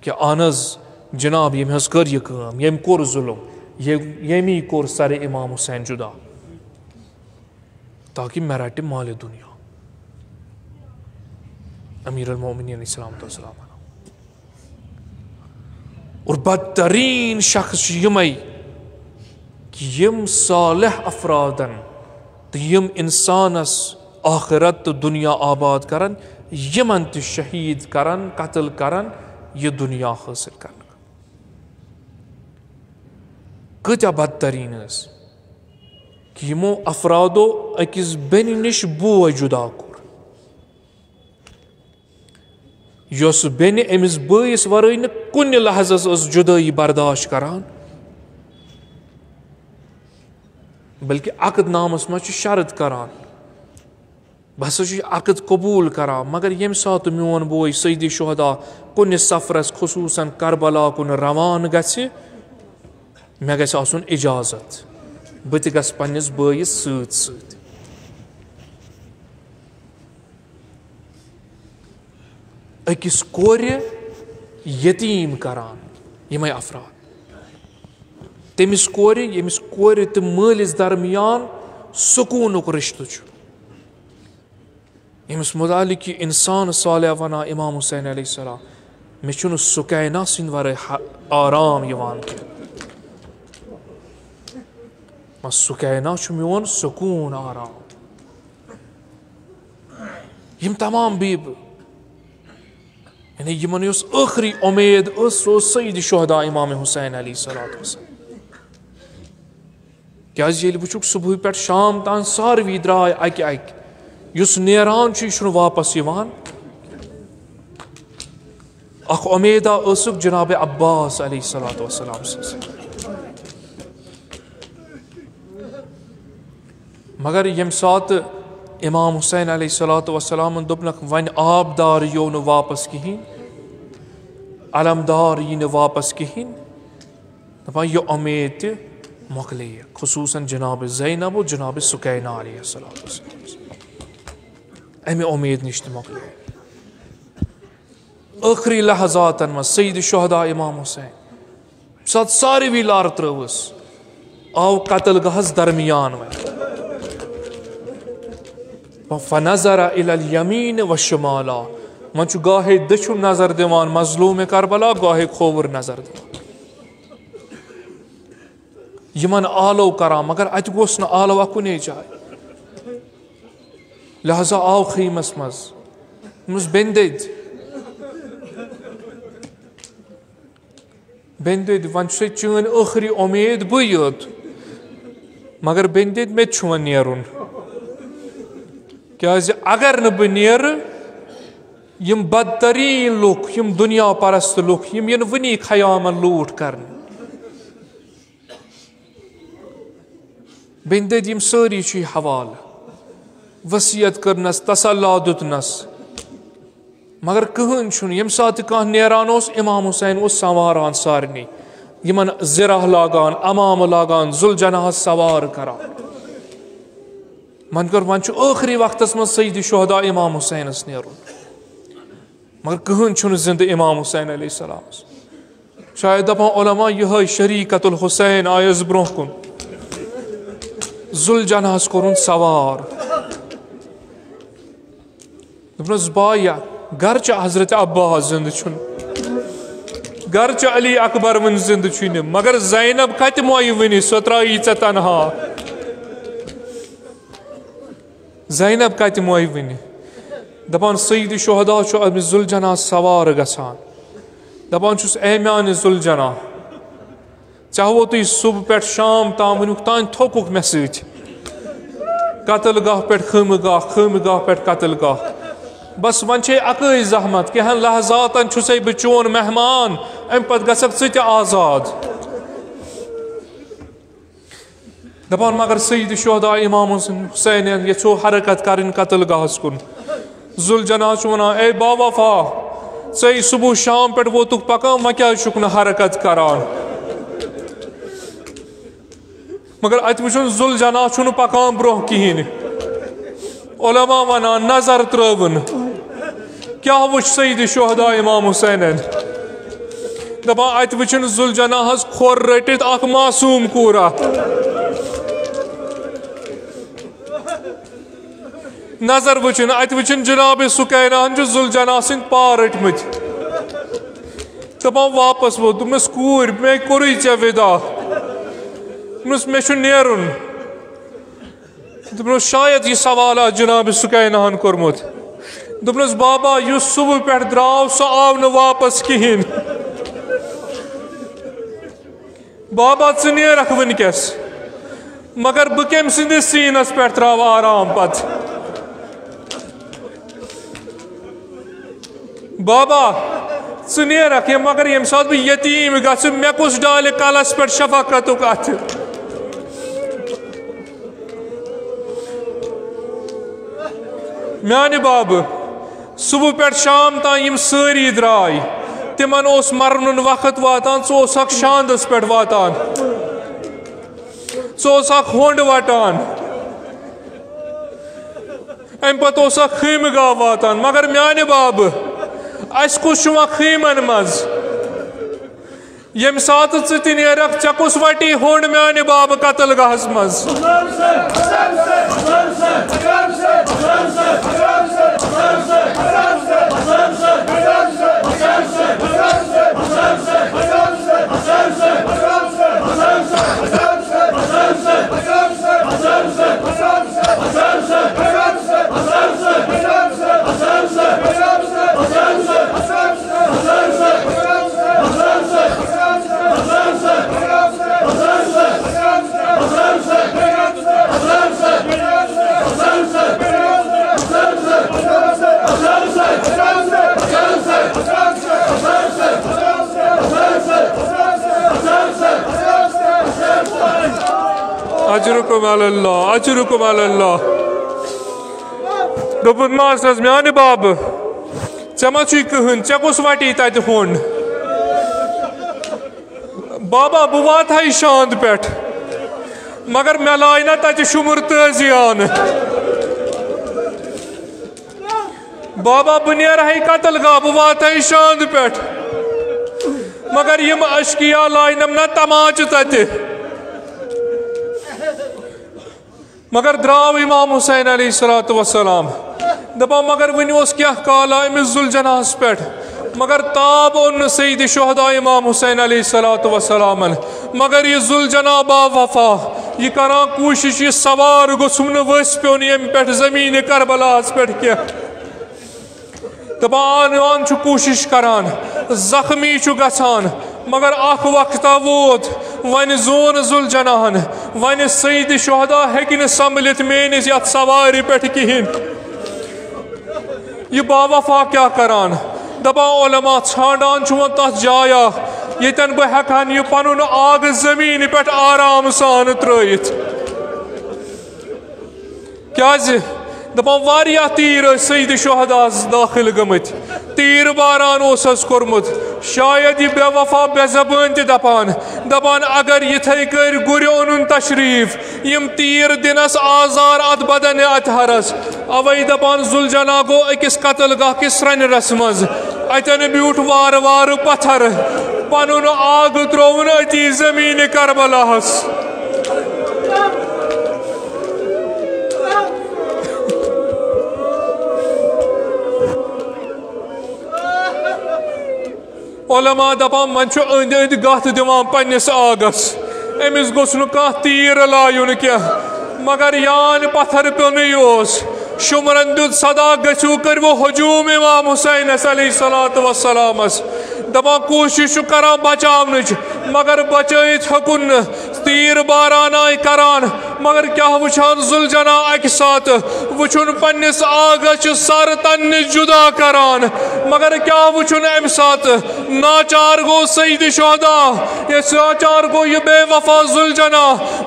کہ اہن حظ جناب، ییٚمۍ حظ کٔر یہِ کٲم، ییٚمۍ کوٚر ظلم، ییٚمۍ، ییٚمی کوٚر سرِ امام حسین جدا، تاکہ مےٚ رٹہِ مالِ دنیا۔ امیر المومنین علیہ السلام تو السلام علیہ۔ اور بدترین شخص چھِ یِمے کہ یِم صالح افرادن تہٕ یِم انسانس آخرت تہٕ دنیا آباد کرن، یِمن تہِ شہید کرن، قتل کرن، یہِ دنیا حٲصِل کرنہٕ۔ کۭتیاہ بدترین ٲس کہ یِمو افرادو أکِس بیٚنہِ نِش بوے جدا کوٚر، یۄس بیٚنہِ أمِس بٲیِس ورٲے نہٕ کُنہِ لحظس ٲس جدٲیی برداشت کران، بلکہ عقد نامس منٛز چھِ شرط کران، بہٕ ہسا چھُس یہِ عقد قبوٗل کران، مگر ییٚمہِ ساتہٕ میون بوے سیدِ شہدا کُنہِ سفرس، خصوصاً کربلا کُن روانہٕ گژھِ، مےٚ گژھِ آسُن اجازت، بہٕ تہِ گژھٕ پننِس بٲیِس سۭتۍ سۭتۍ۔ أکِس کورِ یتیٖم کران یِمے افراد۔ تٔمِس کورِ، ییٚمِس کورِ تہٕ مٲلِس درمیان سکوٗنُک رِشتہٕ چھُ، ییٚمِس مُتعلِق یہِ اِنسان صالح وَنان، امام حسین علیہ السلام، مےٚ چھُنہٕ سُکینہ سٕنٛدِ ورٲے آرام یِوان کینٛہہ۔ وۄنۍ سُکینہ چھُ میون سکوٗن، آرام۔ یِم تمام بیبہٕ، یعنی یِمن یۄس ٲخری اُمید ٲس، سُہ اوس سید شہدا امام حسین علیہ الصلوۃ والسلام۔ کیازِ ییٚلہِ وٕچھُکھ صبحٕے پٮ۪ٹھ شام تام ساروی درٛاے اَکہِ اَکہِ، یُس نیران چھُ، یہِ چھُنہٕ واپس یِوان۔ اکھ اُمیدا ٲسٕکھ جناب عباس علیہ الصلوۃ والسلام سٕنٛز۔ مگر ییٚمہِ ساتہٕ امام حسین علیہ الصلوۃ والسلامن دوٚپنکھ، وۄنۍ آبدار یِیو نہٕ واپس کِہیٖنۍ، علمدار یی نہٕ واپس کِہیٖنۍ، دَپان، یہِ اُمید تہِ مۄکلے، خصوٗصاً جناب زینب و جناب سکینہ علیہ الصلوۃ والسلام، اَمہِ اُمید نِش تہِ مۄکلے۔ ٲخری لحظاتن منٛز سید شہدا امام حسین، ییٚمہِ ساتہٕ ساروی لارٕ ترٲوٕس، آو قتل گاہس درمیان وۄنۍ۔ فنظر الی الیمین و شمالا، وۄنۍ چھُ گاہے دٔچھُن نظر دِوان مظلوم کربلا، گاہے کھووُر نظر دِوان۔ یِمن آلو کران، مگر اتہِ گوٚژھ نہٕ آلو کُنے جایہِ، لہذا آو خیمس منٛز۔ دوٚپمس، بیٚنہِ دٔدۍ، بیٚنہِ دٔدۍ، وۄنۍ چھُسے چٲنۍ ٲخری اُمید بٕے یوت، مگر بیٚنہِ دٔدۍ، مےٚ تہِ چھُ وۄنۍ نیرُن، کیازِ اگر نہٕ بہٕ نیرٕ، یِم بدترین لُکھ، یِم دُنیا پرست لُکھ، یِم یِن وٕنی خیامن لوٗٹھ کرنہِ۔ بیٚنہِ دٔدۍ، یِم سٲری چھِ یہِ حوالہٕ، وصیت کٔرنَس، تسلا دیُتنَس، مگر کٕہٕنۍ چھُنہٕ۔ ییٚمہِ ساتہٕ تہِ کانٛہہ نیران اوس، امام حسین اوس سنواران سارنٕے، یِمن زِرہ لاگان، عمامہٕ لاگان، ذوالجناحس سوار کران۔ وۄنۍ کٔر، وۄنۍ چھُ ٲخری وقتس منٛز سید شہدا امام حسینس نیرُن، مگر کٕہٕنۍ چھُنہٕ زِندٕ امام حسین علیہ السلامس۔ شاید دپان علماء، یِہوٚے شریکت الحسین آیس برونٛہہ کُن۔ ذوالجناحس کوٚرُن سوار۔ دوٚپنس، "بایا، گرچہ حضرت عباس زندٕ چھُنہٕ، گرچہ علی اکبر وُنہِ زندٕ چھُے نہٕ، مگر زینب کتہِ مۄیہِ وُنہِ، سۄ ترٛایی ژےٚ تنہا؟" زینب کتہِ مۄیہِ وُنہِ؟ دپان، سید شہدا چھُ أمِس ذوالجناح سوار گژھان۔ دپان چھُس، اے میانہِ ذوالجناح، ژےٚ ہووُتُے صبح پٮ۪ٹھ شام تام، وٕنیُک تام تھوٚکُکھ مےٚ سۭتۍ۔ قتل گاہ پٮ۪ٹھ خیمہٕ گاہ، خیمہٕ گاہ پٮ۪ٹھ قتل گاہ۔ بس وۄنۍ چھے اکٕے زحمت، کینٛہن لحظاتن چھُسے بہٕ چون مہمان، امہِ پتہٕ گژھکھ ژٕ تہِ آزاد۔ دپان، مگر سید شہدا امام حسین، حسینین یژھو حرکت کرٕنۍ قتل گاہس کُن۔ ذوالجناح چھُ ونان، اے با وفا، ژے صبح شام پٮ۪ٹھ ووتُکھ پکان، وۄنۍ کیازِ چھُکھ نہٕ حرکت کران؟ مگر اتہِ وٕچھُن، ذوالجناح چھُنہٕ پکان برونٛہہ کِہیٖنۍ۔ علماء ونان، نظر ترٲوٕن، کیٛاہ وٕچھ سید شہدا امام حسینن؟ دپان، اتہِ وٕچھُن ذوالجناحس کھۄر رٔٹِتھ اکھ معصوم کوٗرا۔ نظر وٕچھِن، اتہِ وٕچھِن جناب سکینہ ہن چھِ ذوالجناح سٕنٛدۍ پار رٔٹمٕتۍ۔ دپان، واپس ووت۔ دوٚپمس، کوٗرۍ، مےٚ کوٚرُے ژےٚ وِدا۔ دوٚپمس، مےٚ چھُ نیرُن۔ دوٚپمس، شاید یہِ سوال آسہِ جناب سکینہ ہن کوٚرمُت۔ دوٚپنس، بابا، یُس صبح پٮ۪ٹھ درٛاو، سُہ آو نہٕ واپس کِہیٖنۍ۔ بابا، ژٕ نیرکھ وٕنکیٚس، مگر بہٕ کٔمۍ سٕنٛدِس سیٖنس پٮ۪ٹھ ترٛاوٕ آرام پتہٕ؟ بابا، ژٕ نیرکھ، یہِ، مگر ییٚمہِ ساتہٕ بہٕ یتیٖم گژھٕ، مےٚ کُس ڈالہِ کلس پٮ۪ٹھ شفقتُک اَتھٕ؟ میانہِ بابہٕ، صبح پٮ۪ٹھ شام تام یِم سٲری درٛاے، تِمن اوس مرنُن وقت واتان، ژٕ اوسکھ شاندس پٮ۪ٹھ واتان، ژٕ اوسکھ ہونڈ وٹان، امہِ پتہٕ اوسکھ خیمہٕ گاہ واتان۔ مگر میانہِ بابہٕ، اسہِ کُس چھُ وۄنۍ خیمن منٛز؟ ییٚمہِ ساتہٕ ژٕ تہِ نیرکھ، ژےٚ کُس وٹی ہونڈ میانہِ بابہٕ قتل گاہس منٛز؟ اجرکم علی اللہ، اجرکم علی اللہ۔ دوٚپُن، ماستس، میانہِ بابہٕ، ژےٚ ما چھُے کٕہٕنۍ؟ ژےٚ کُس وٹی تتہِ ہونڈ؟ بابا، بہٕ واتہٕ ہا شاند پٮ۪ٹھ، مگر مےٚ لایہِ نہ تتہِ شُمُر تٲزیان۔ بابا، بہٕ نیرٕ ہا قتل گاہ، بہٕ واتہٕ ہا شاند پٮ۪ٹھ، مگر یِم اشقیا لاینم نہ تماچہٕ تتہِ۔ مگر درٛاو امام حسین علیہ الصلوۃ والسلام۔ دپان، مگر وُنہِ اوس کینٛہہ کالا أمِس ذوالجناحس پٮ۪ٹھ، مگر تاب اوٚن نہٕ سید شہدا امام حسین علیہ الصلوۃ والسلامن۔ مگر یہِ ذوالجناح با وفا، یہِ کران کوٗشش، یہِ سوار گوٚژھُم نہٕ ؤسۍ پیوٚن ییٚمہِ پٮ۪ٹھ زمین کربلاہس پٮ۪ٹھ کینٛہہ۔ دپان، آن آن چھُ کوٗشِش کران، زخمی چھُ گژھان، مگر اکھ وقتا ووت، وۄنۍ زون ذوالجناحن، وۄنۍ سید شہدا ہیٚکہِ نہٕ سنبھلِتھ میٲنِس یتھ سوارِ پٮ۪ٹھ کِہیٖنۍ۔ یہِ با وفا کیٛاہ کران؟ دپان، علماء ژھانڈان چھُ وۄنۍ تتھ جایا، ییٚتٮ۪ن بہٕ ہٮ۪کہٕ ہن یہِ پنُن آگہٕ زمینہِ پٮ۪ٹھ آرام سان ترٲیِتھ۔ کیازِ؟ دپان، واریاہ تیٖر ٲسۍ سید شہداہس دٲخل گٔمٕتۍ، تیٖر باران اوسس کوٚرمُت۔ شاید یہِ بے وفا بے زبٲنۍ تہِ دپان، دپان، اگر یِتھے کٔرۍ گُرِ اوٚنُن تشریف، یِم تیٖر دِنس آزار اتھ بدن اطہرس۔ اوے دپان، ذوالجناح گوٚو أکِس قتل گاہ کِس سرنرس منٛز۔ اتٮ۪ن بیوٗٹھ وارٕ وارٕ پتھر، پنُن آگہٕ ترووُن أتی زمین کربلاہس۔ علماء دپان، وۄنۍ چھُ أنٛدۍ أنٛدۍ گتھ دِوان پننِس آگس، أمِس گوٚژھ نہٕ کانٛہہ تیٖر لایُن کینٛہہ، مگر یان پتھر پیوٚنُے اوس۔ شُمرن دیُت صدا، گٔژھِو کٔرِو ہجوم امام حسینس علیہ الصلوۃ والسلامس۔ دپان کوٗشش چھُ کران بچاونٕچ، مگر بچٲیِتھ ہیوٚکُن نہٕ۔ تیٖر باران آے کران، مگر کیٛاہ وٕچھان ذوالجنا اَکہِ ساتہٕ؟ وٕچھُن پننِس آغا چھُ سر تنہٕ نِش جدا کران، مگر کیٛاہ وٕچھُن اَمہِ ساتہٕ؟ ناچار گوٚو سید شہدا، یہِ ناچار گوٚو یہِ بے وفا ذوالجنا،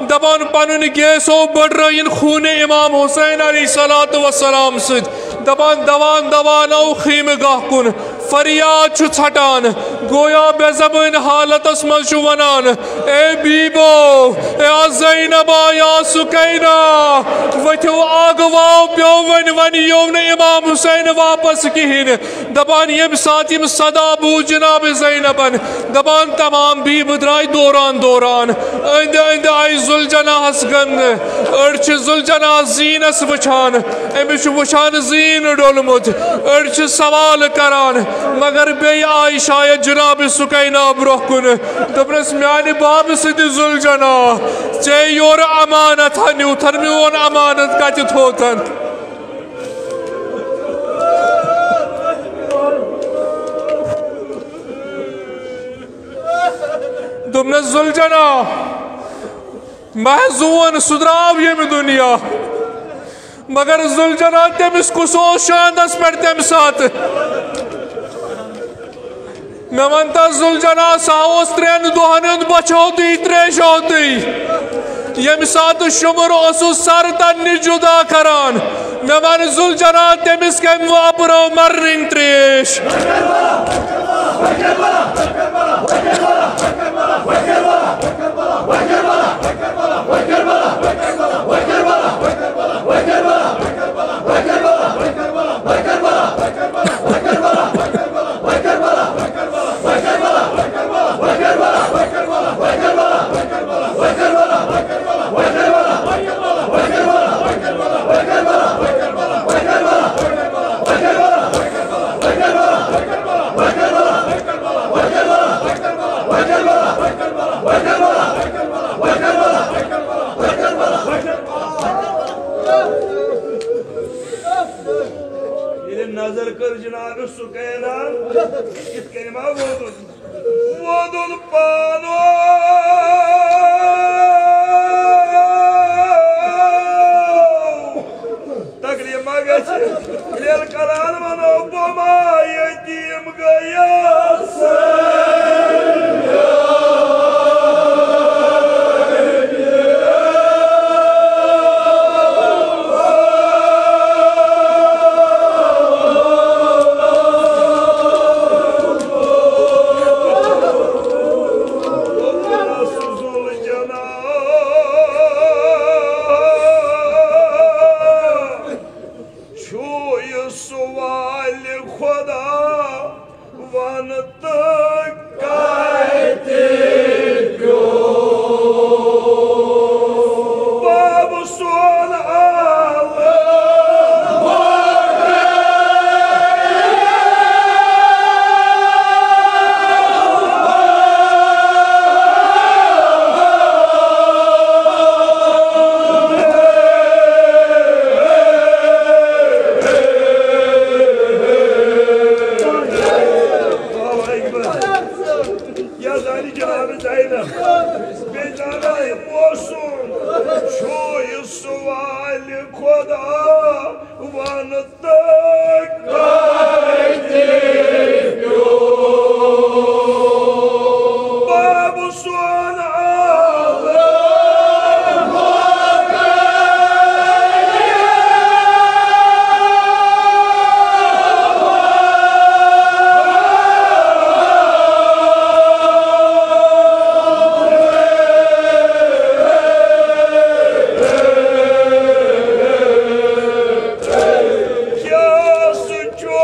دپان پنُن گیسو بٔڈرٲیِن خوٗنہِ امام حسین علیہ الصلوۃ والسلام سۭتۍ، دپان دوان دوان آو خیمہٕ گاہ کُن۔ فریاد چھُ ژھٹان، گویا بے زبٲنۍ حالتس منٛز چھُ ونان، اے بیبو، اے زینبا، یا سکینہ، ؤتھِو، آگہٕ واو پیوٚو وۄنۍ، وۄنۍ یِیو نہٕ امام حسین واپس کِہیٖنۍ۔ دپان ییٚمہِ ساتہٕ یِم صدا بوٗز جناب زینبن، دپان تمام بیبہٕ درٛاے دوران دوران، أنٛدۍ أنٛدۍ آیہِ ذوالجناحس گنٛدنہٕ، أڑۍ چھِ ذوالجناح زیٖنس وٕچھان، أمِس چھُ وٕچھان زیٖن ڈوٚلمُت، أڑۍ چھِ سوال کران، مگر بیٚیہِ آیہِ شاید جناب سکینہ برٛونٛہہ کُن، دوٚپنس، میانہِ بابہٕ سٕنٛدِ ذوالجناح، ژےٚ یورٕ امانت ہا نیوٗتھن، میون امانت کتہِ تھوتن؟ دوٚپنس، ذوالجناح، مےٚ زون، سُہ درٛاو ییٚمہِ دُنیا۔ مگر ذوالجناح، تٔمِس کُس اوس شاندس پٮ۪ٹھ تَمہِ ساتہٕ؟ مےٚ وَن تہٕ ذوالجناح، سُہ اوس ترٛٮ۪ن دۄہن ہُنٛد بۄچھِ ہوتُے، ترٛیشہِ ہوتُے۔ ییٚمہِ ساتہٕ شُمر اوسُس سر تَنہٕ نِش جُدا کران، مےٚ وَن ذوالجناح، تٔمِس کَمہِ واپرٲو مَرنٕنۍ ترٛیش؟ ییٚلہِ نظر کٔر جناب سکینہ، یِتھ کٔنۍ ما ووتُن، ووتُن پانو۔ تکلیف ما گژھِ؟ ییٚلہِ کران ونو، بہٕ ما ییٚتہِ یِم گٔیَس۔ چھُ یہِ سوالِ خدا ون تہٕ کتہِ پیوٚو باب سون آل؟ یا زانہِ جناب زینب، بیٚیہِ زانہِ موسم، چھُ یہِ سوالِ خدا ون تہٕ کتہِ پیوٚو باب سون آل؟ کیٛاہ سُہ چھُ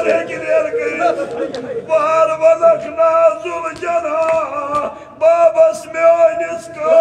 ہیٚکہِ نیر کٔرِتھ۔ بار ونکھ نازُل جناح بابس میٲنِس کٲ۔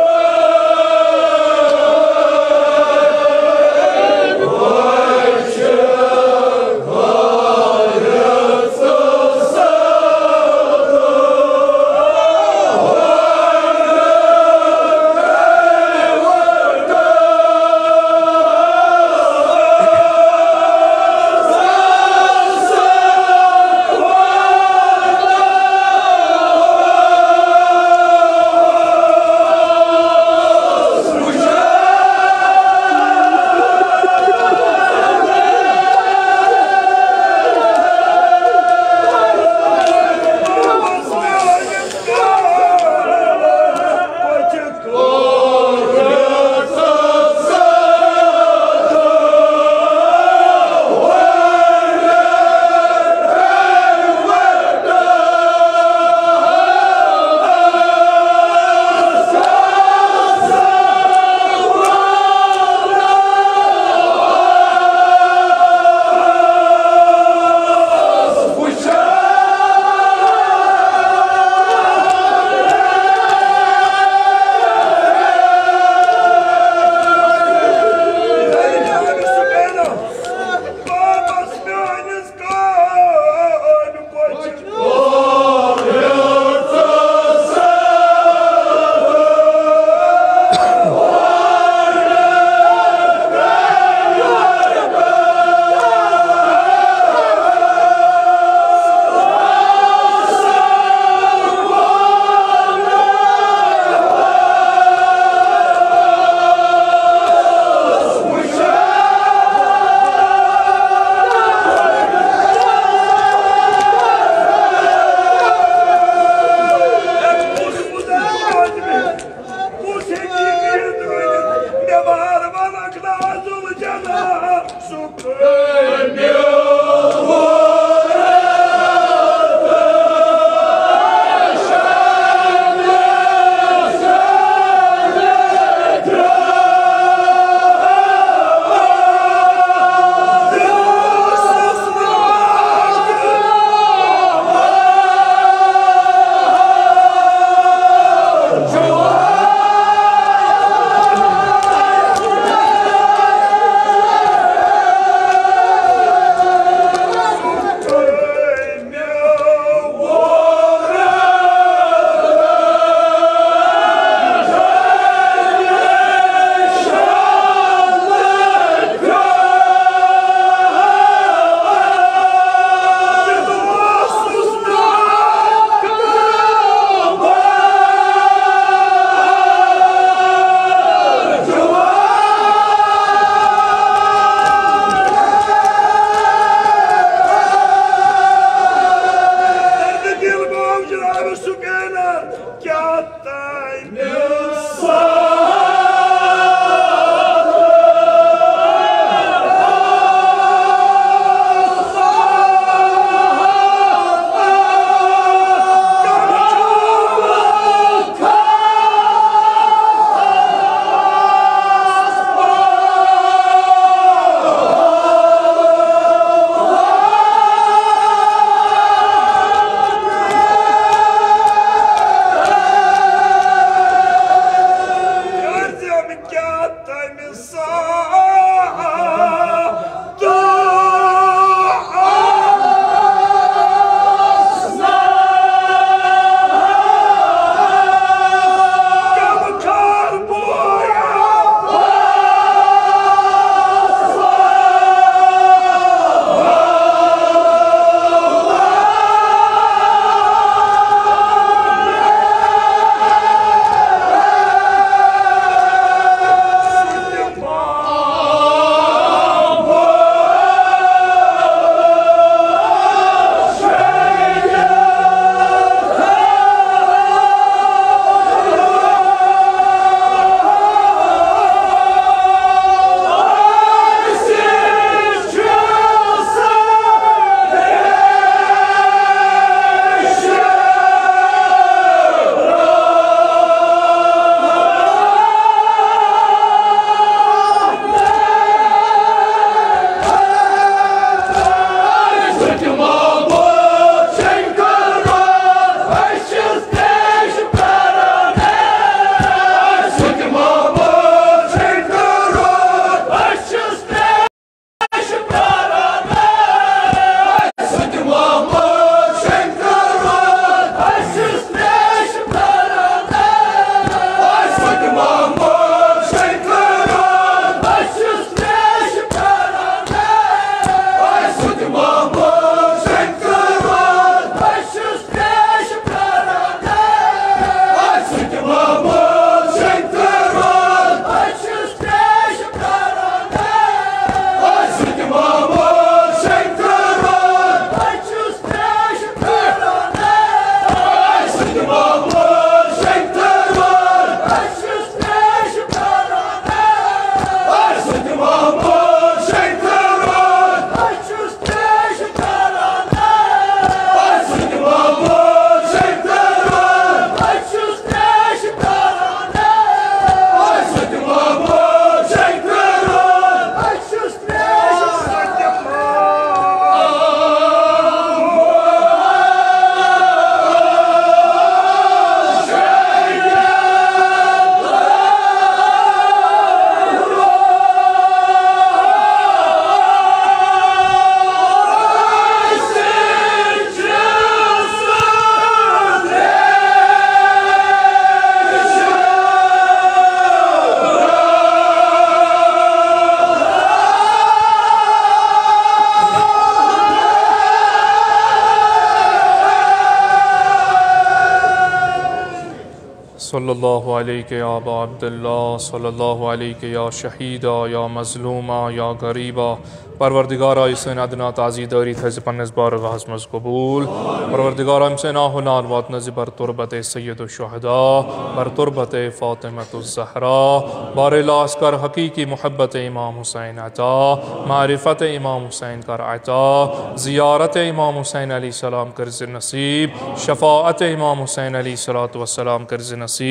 صلی اللہ علیک یا ابا عبداللہ، صلی اللہ علیک یا شہیدا، یا مظلوما، یا غریبا۔ پروردگارا، یہِ سٲنۍ ادنا تعزیہ دٲری تھٲوزِ پننِس بارگاہس منٛز قبول۔ پروردگارا، یِم سٲنۍ آہ و نال واتنٲوزِ بر تربت سید الشہداء، بر تربت فاطمۃ الزہرا۔ بار الہ، اسہِ کر حقیقی محبت امام حسین عطا، معرفت امام حسین کر عطا، زیارت امام حسین علیہ السلام کٔرزِ نصیب، شفاعت امام حسین علیہ الصلوۃ والسلام کٔرزِ نصیب۔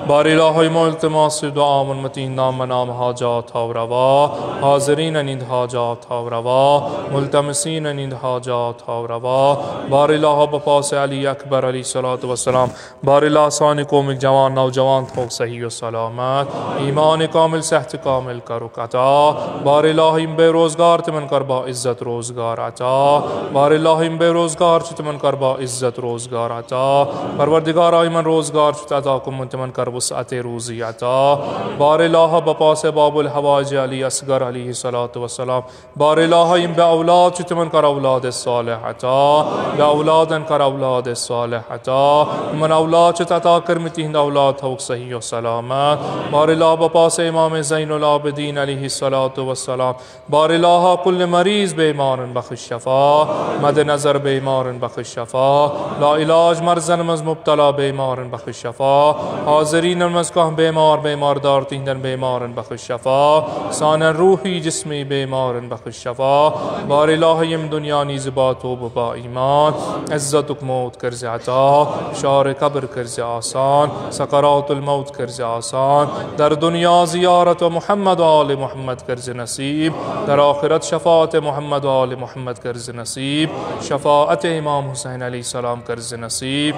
بار الہ، یِمو التماس دعا ووٚنمُت، تِہِنٛدۍ نام نام حاجات تھاو روا، حاضریٖنن ہٕنٛدۍ حاجات تھاو روا، ملتمسیٖنن ہٕنٛدۍ حاجات تھاو روا۔ بار الہ، بپاس علی اکبر علیہ الصلوۃ والسلام، بار الہ، سانہِ قومٕکۍ جوان نوجوان تھوک صحیح و سلامت، ایمان کامل، صحت کامل کرُکھ عطا۔ بار الہ، یِم بے روزگار، تِمن کر با عزت روزگار عطا۔ بار الہ، یِم بے روزگار چھِ، تِمن کر با عزت روزگار عطا۔ پروردگارا، یِمن روزگار چھُتھ عطا کوٚرمُت، تِمن کر وسعت روزی عطا۔ بار الہ، بپاس باب الحوائج علی اصغر علیہ الصلوۃ والسلام، بار الہ، یِم بے اولاد چھِ، تِمن کر اولاد صالح عطا۔ بے اولادن کر اولاد صالح عطا۔ یِمن اولاد چھِ عطا کٔرمٕتۍ، تِہِنٛدۍ اولاد تھاوُکھ صحیح و سلامت۔ بار الہ، بپاس امام زین العابدین علیہ الصلوۃ والسلام۔ بار الہ، کل مریض بیمارن بخش شفا، مد نظر بیمارن بخش شفا، لا علاج مرضن منٛز مبتلا بیمارن بخش شفا۔ حاضریٖنن منٛز کانٛہہ بیمار، بیمار دار، تِہنٛدٮ۪ن بیمارن بخش شفا۔ سانٮ۪ن روحی جسمی بیمارن بخش شفا۔ بار الہ، یِم دنیا نیٖزِ با توبہٕ با ایمان۔ عزتُک موت کٔرزِ عطا، شار قبر کٔرزِ آسان، سکرات الموت کٔرزِ آسان۔ در دنیا زیارت و محمد و آل محمد کٔرزِ نصیب۔ در آخرت شفاعت محمد و آل محمد کٔرزِ نصیب۔ شفاعت امام حسین علیہ السلام کٔرزِ نصیب۔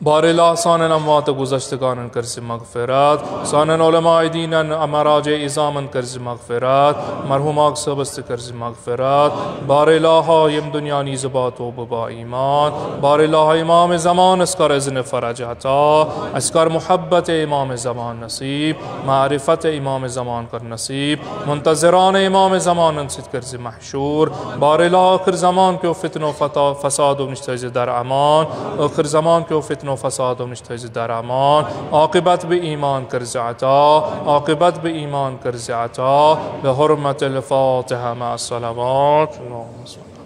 بار الہ، سانٮ۪ن اموات گذشتگانن کٔرزِ مغفرت، سانٮ۪ن علماء دینن، مراجع عظامن کٔرزِ مغفرت، مرحوم آغا صٲبس تہِ کٔرزِ مغفرت۔ بار الہ، یِم دنیا نیٖزِ با توبہٕ با ایمان۔ بار الہ، امام زمانس کر اذن فرج عطا، اسہِ کر محبت امام زمان نصیب، معرفت امام زمان کر نصیب، منتظران امام زمانن سۭتۍ کٔرزِ محشور۔ بار الہ، ٲخر زمان کیو فتنو فتا-، فسادو نِش تھٲوزِ در امان، ٲخر زمان کیو فتنو فسادو نِش تھٲوزِ در امان۔ عاقبت بہ ایمان کٔرزِ عطا، عاقبت بہ ایمان کٔرزِ عطا۔ بحرمت الفاتحہ مع الصلوات۔ اللہم صل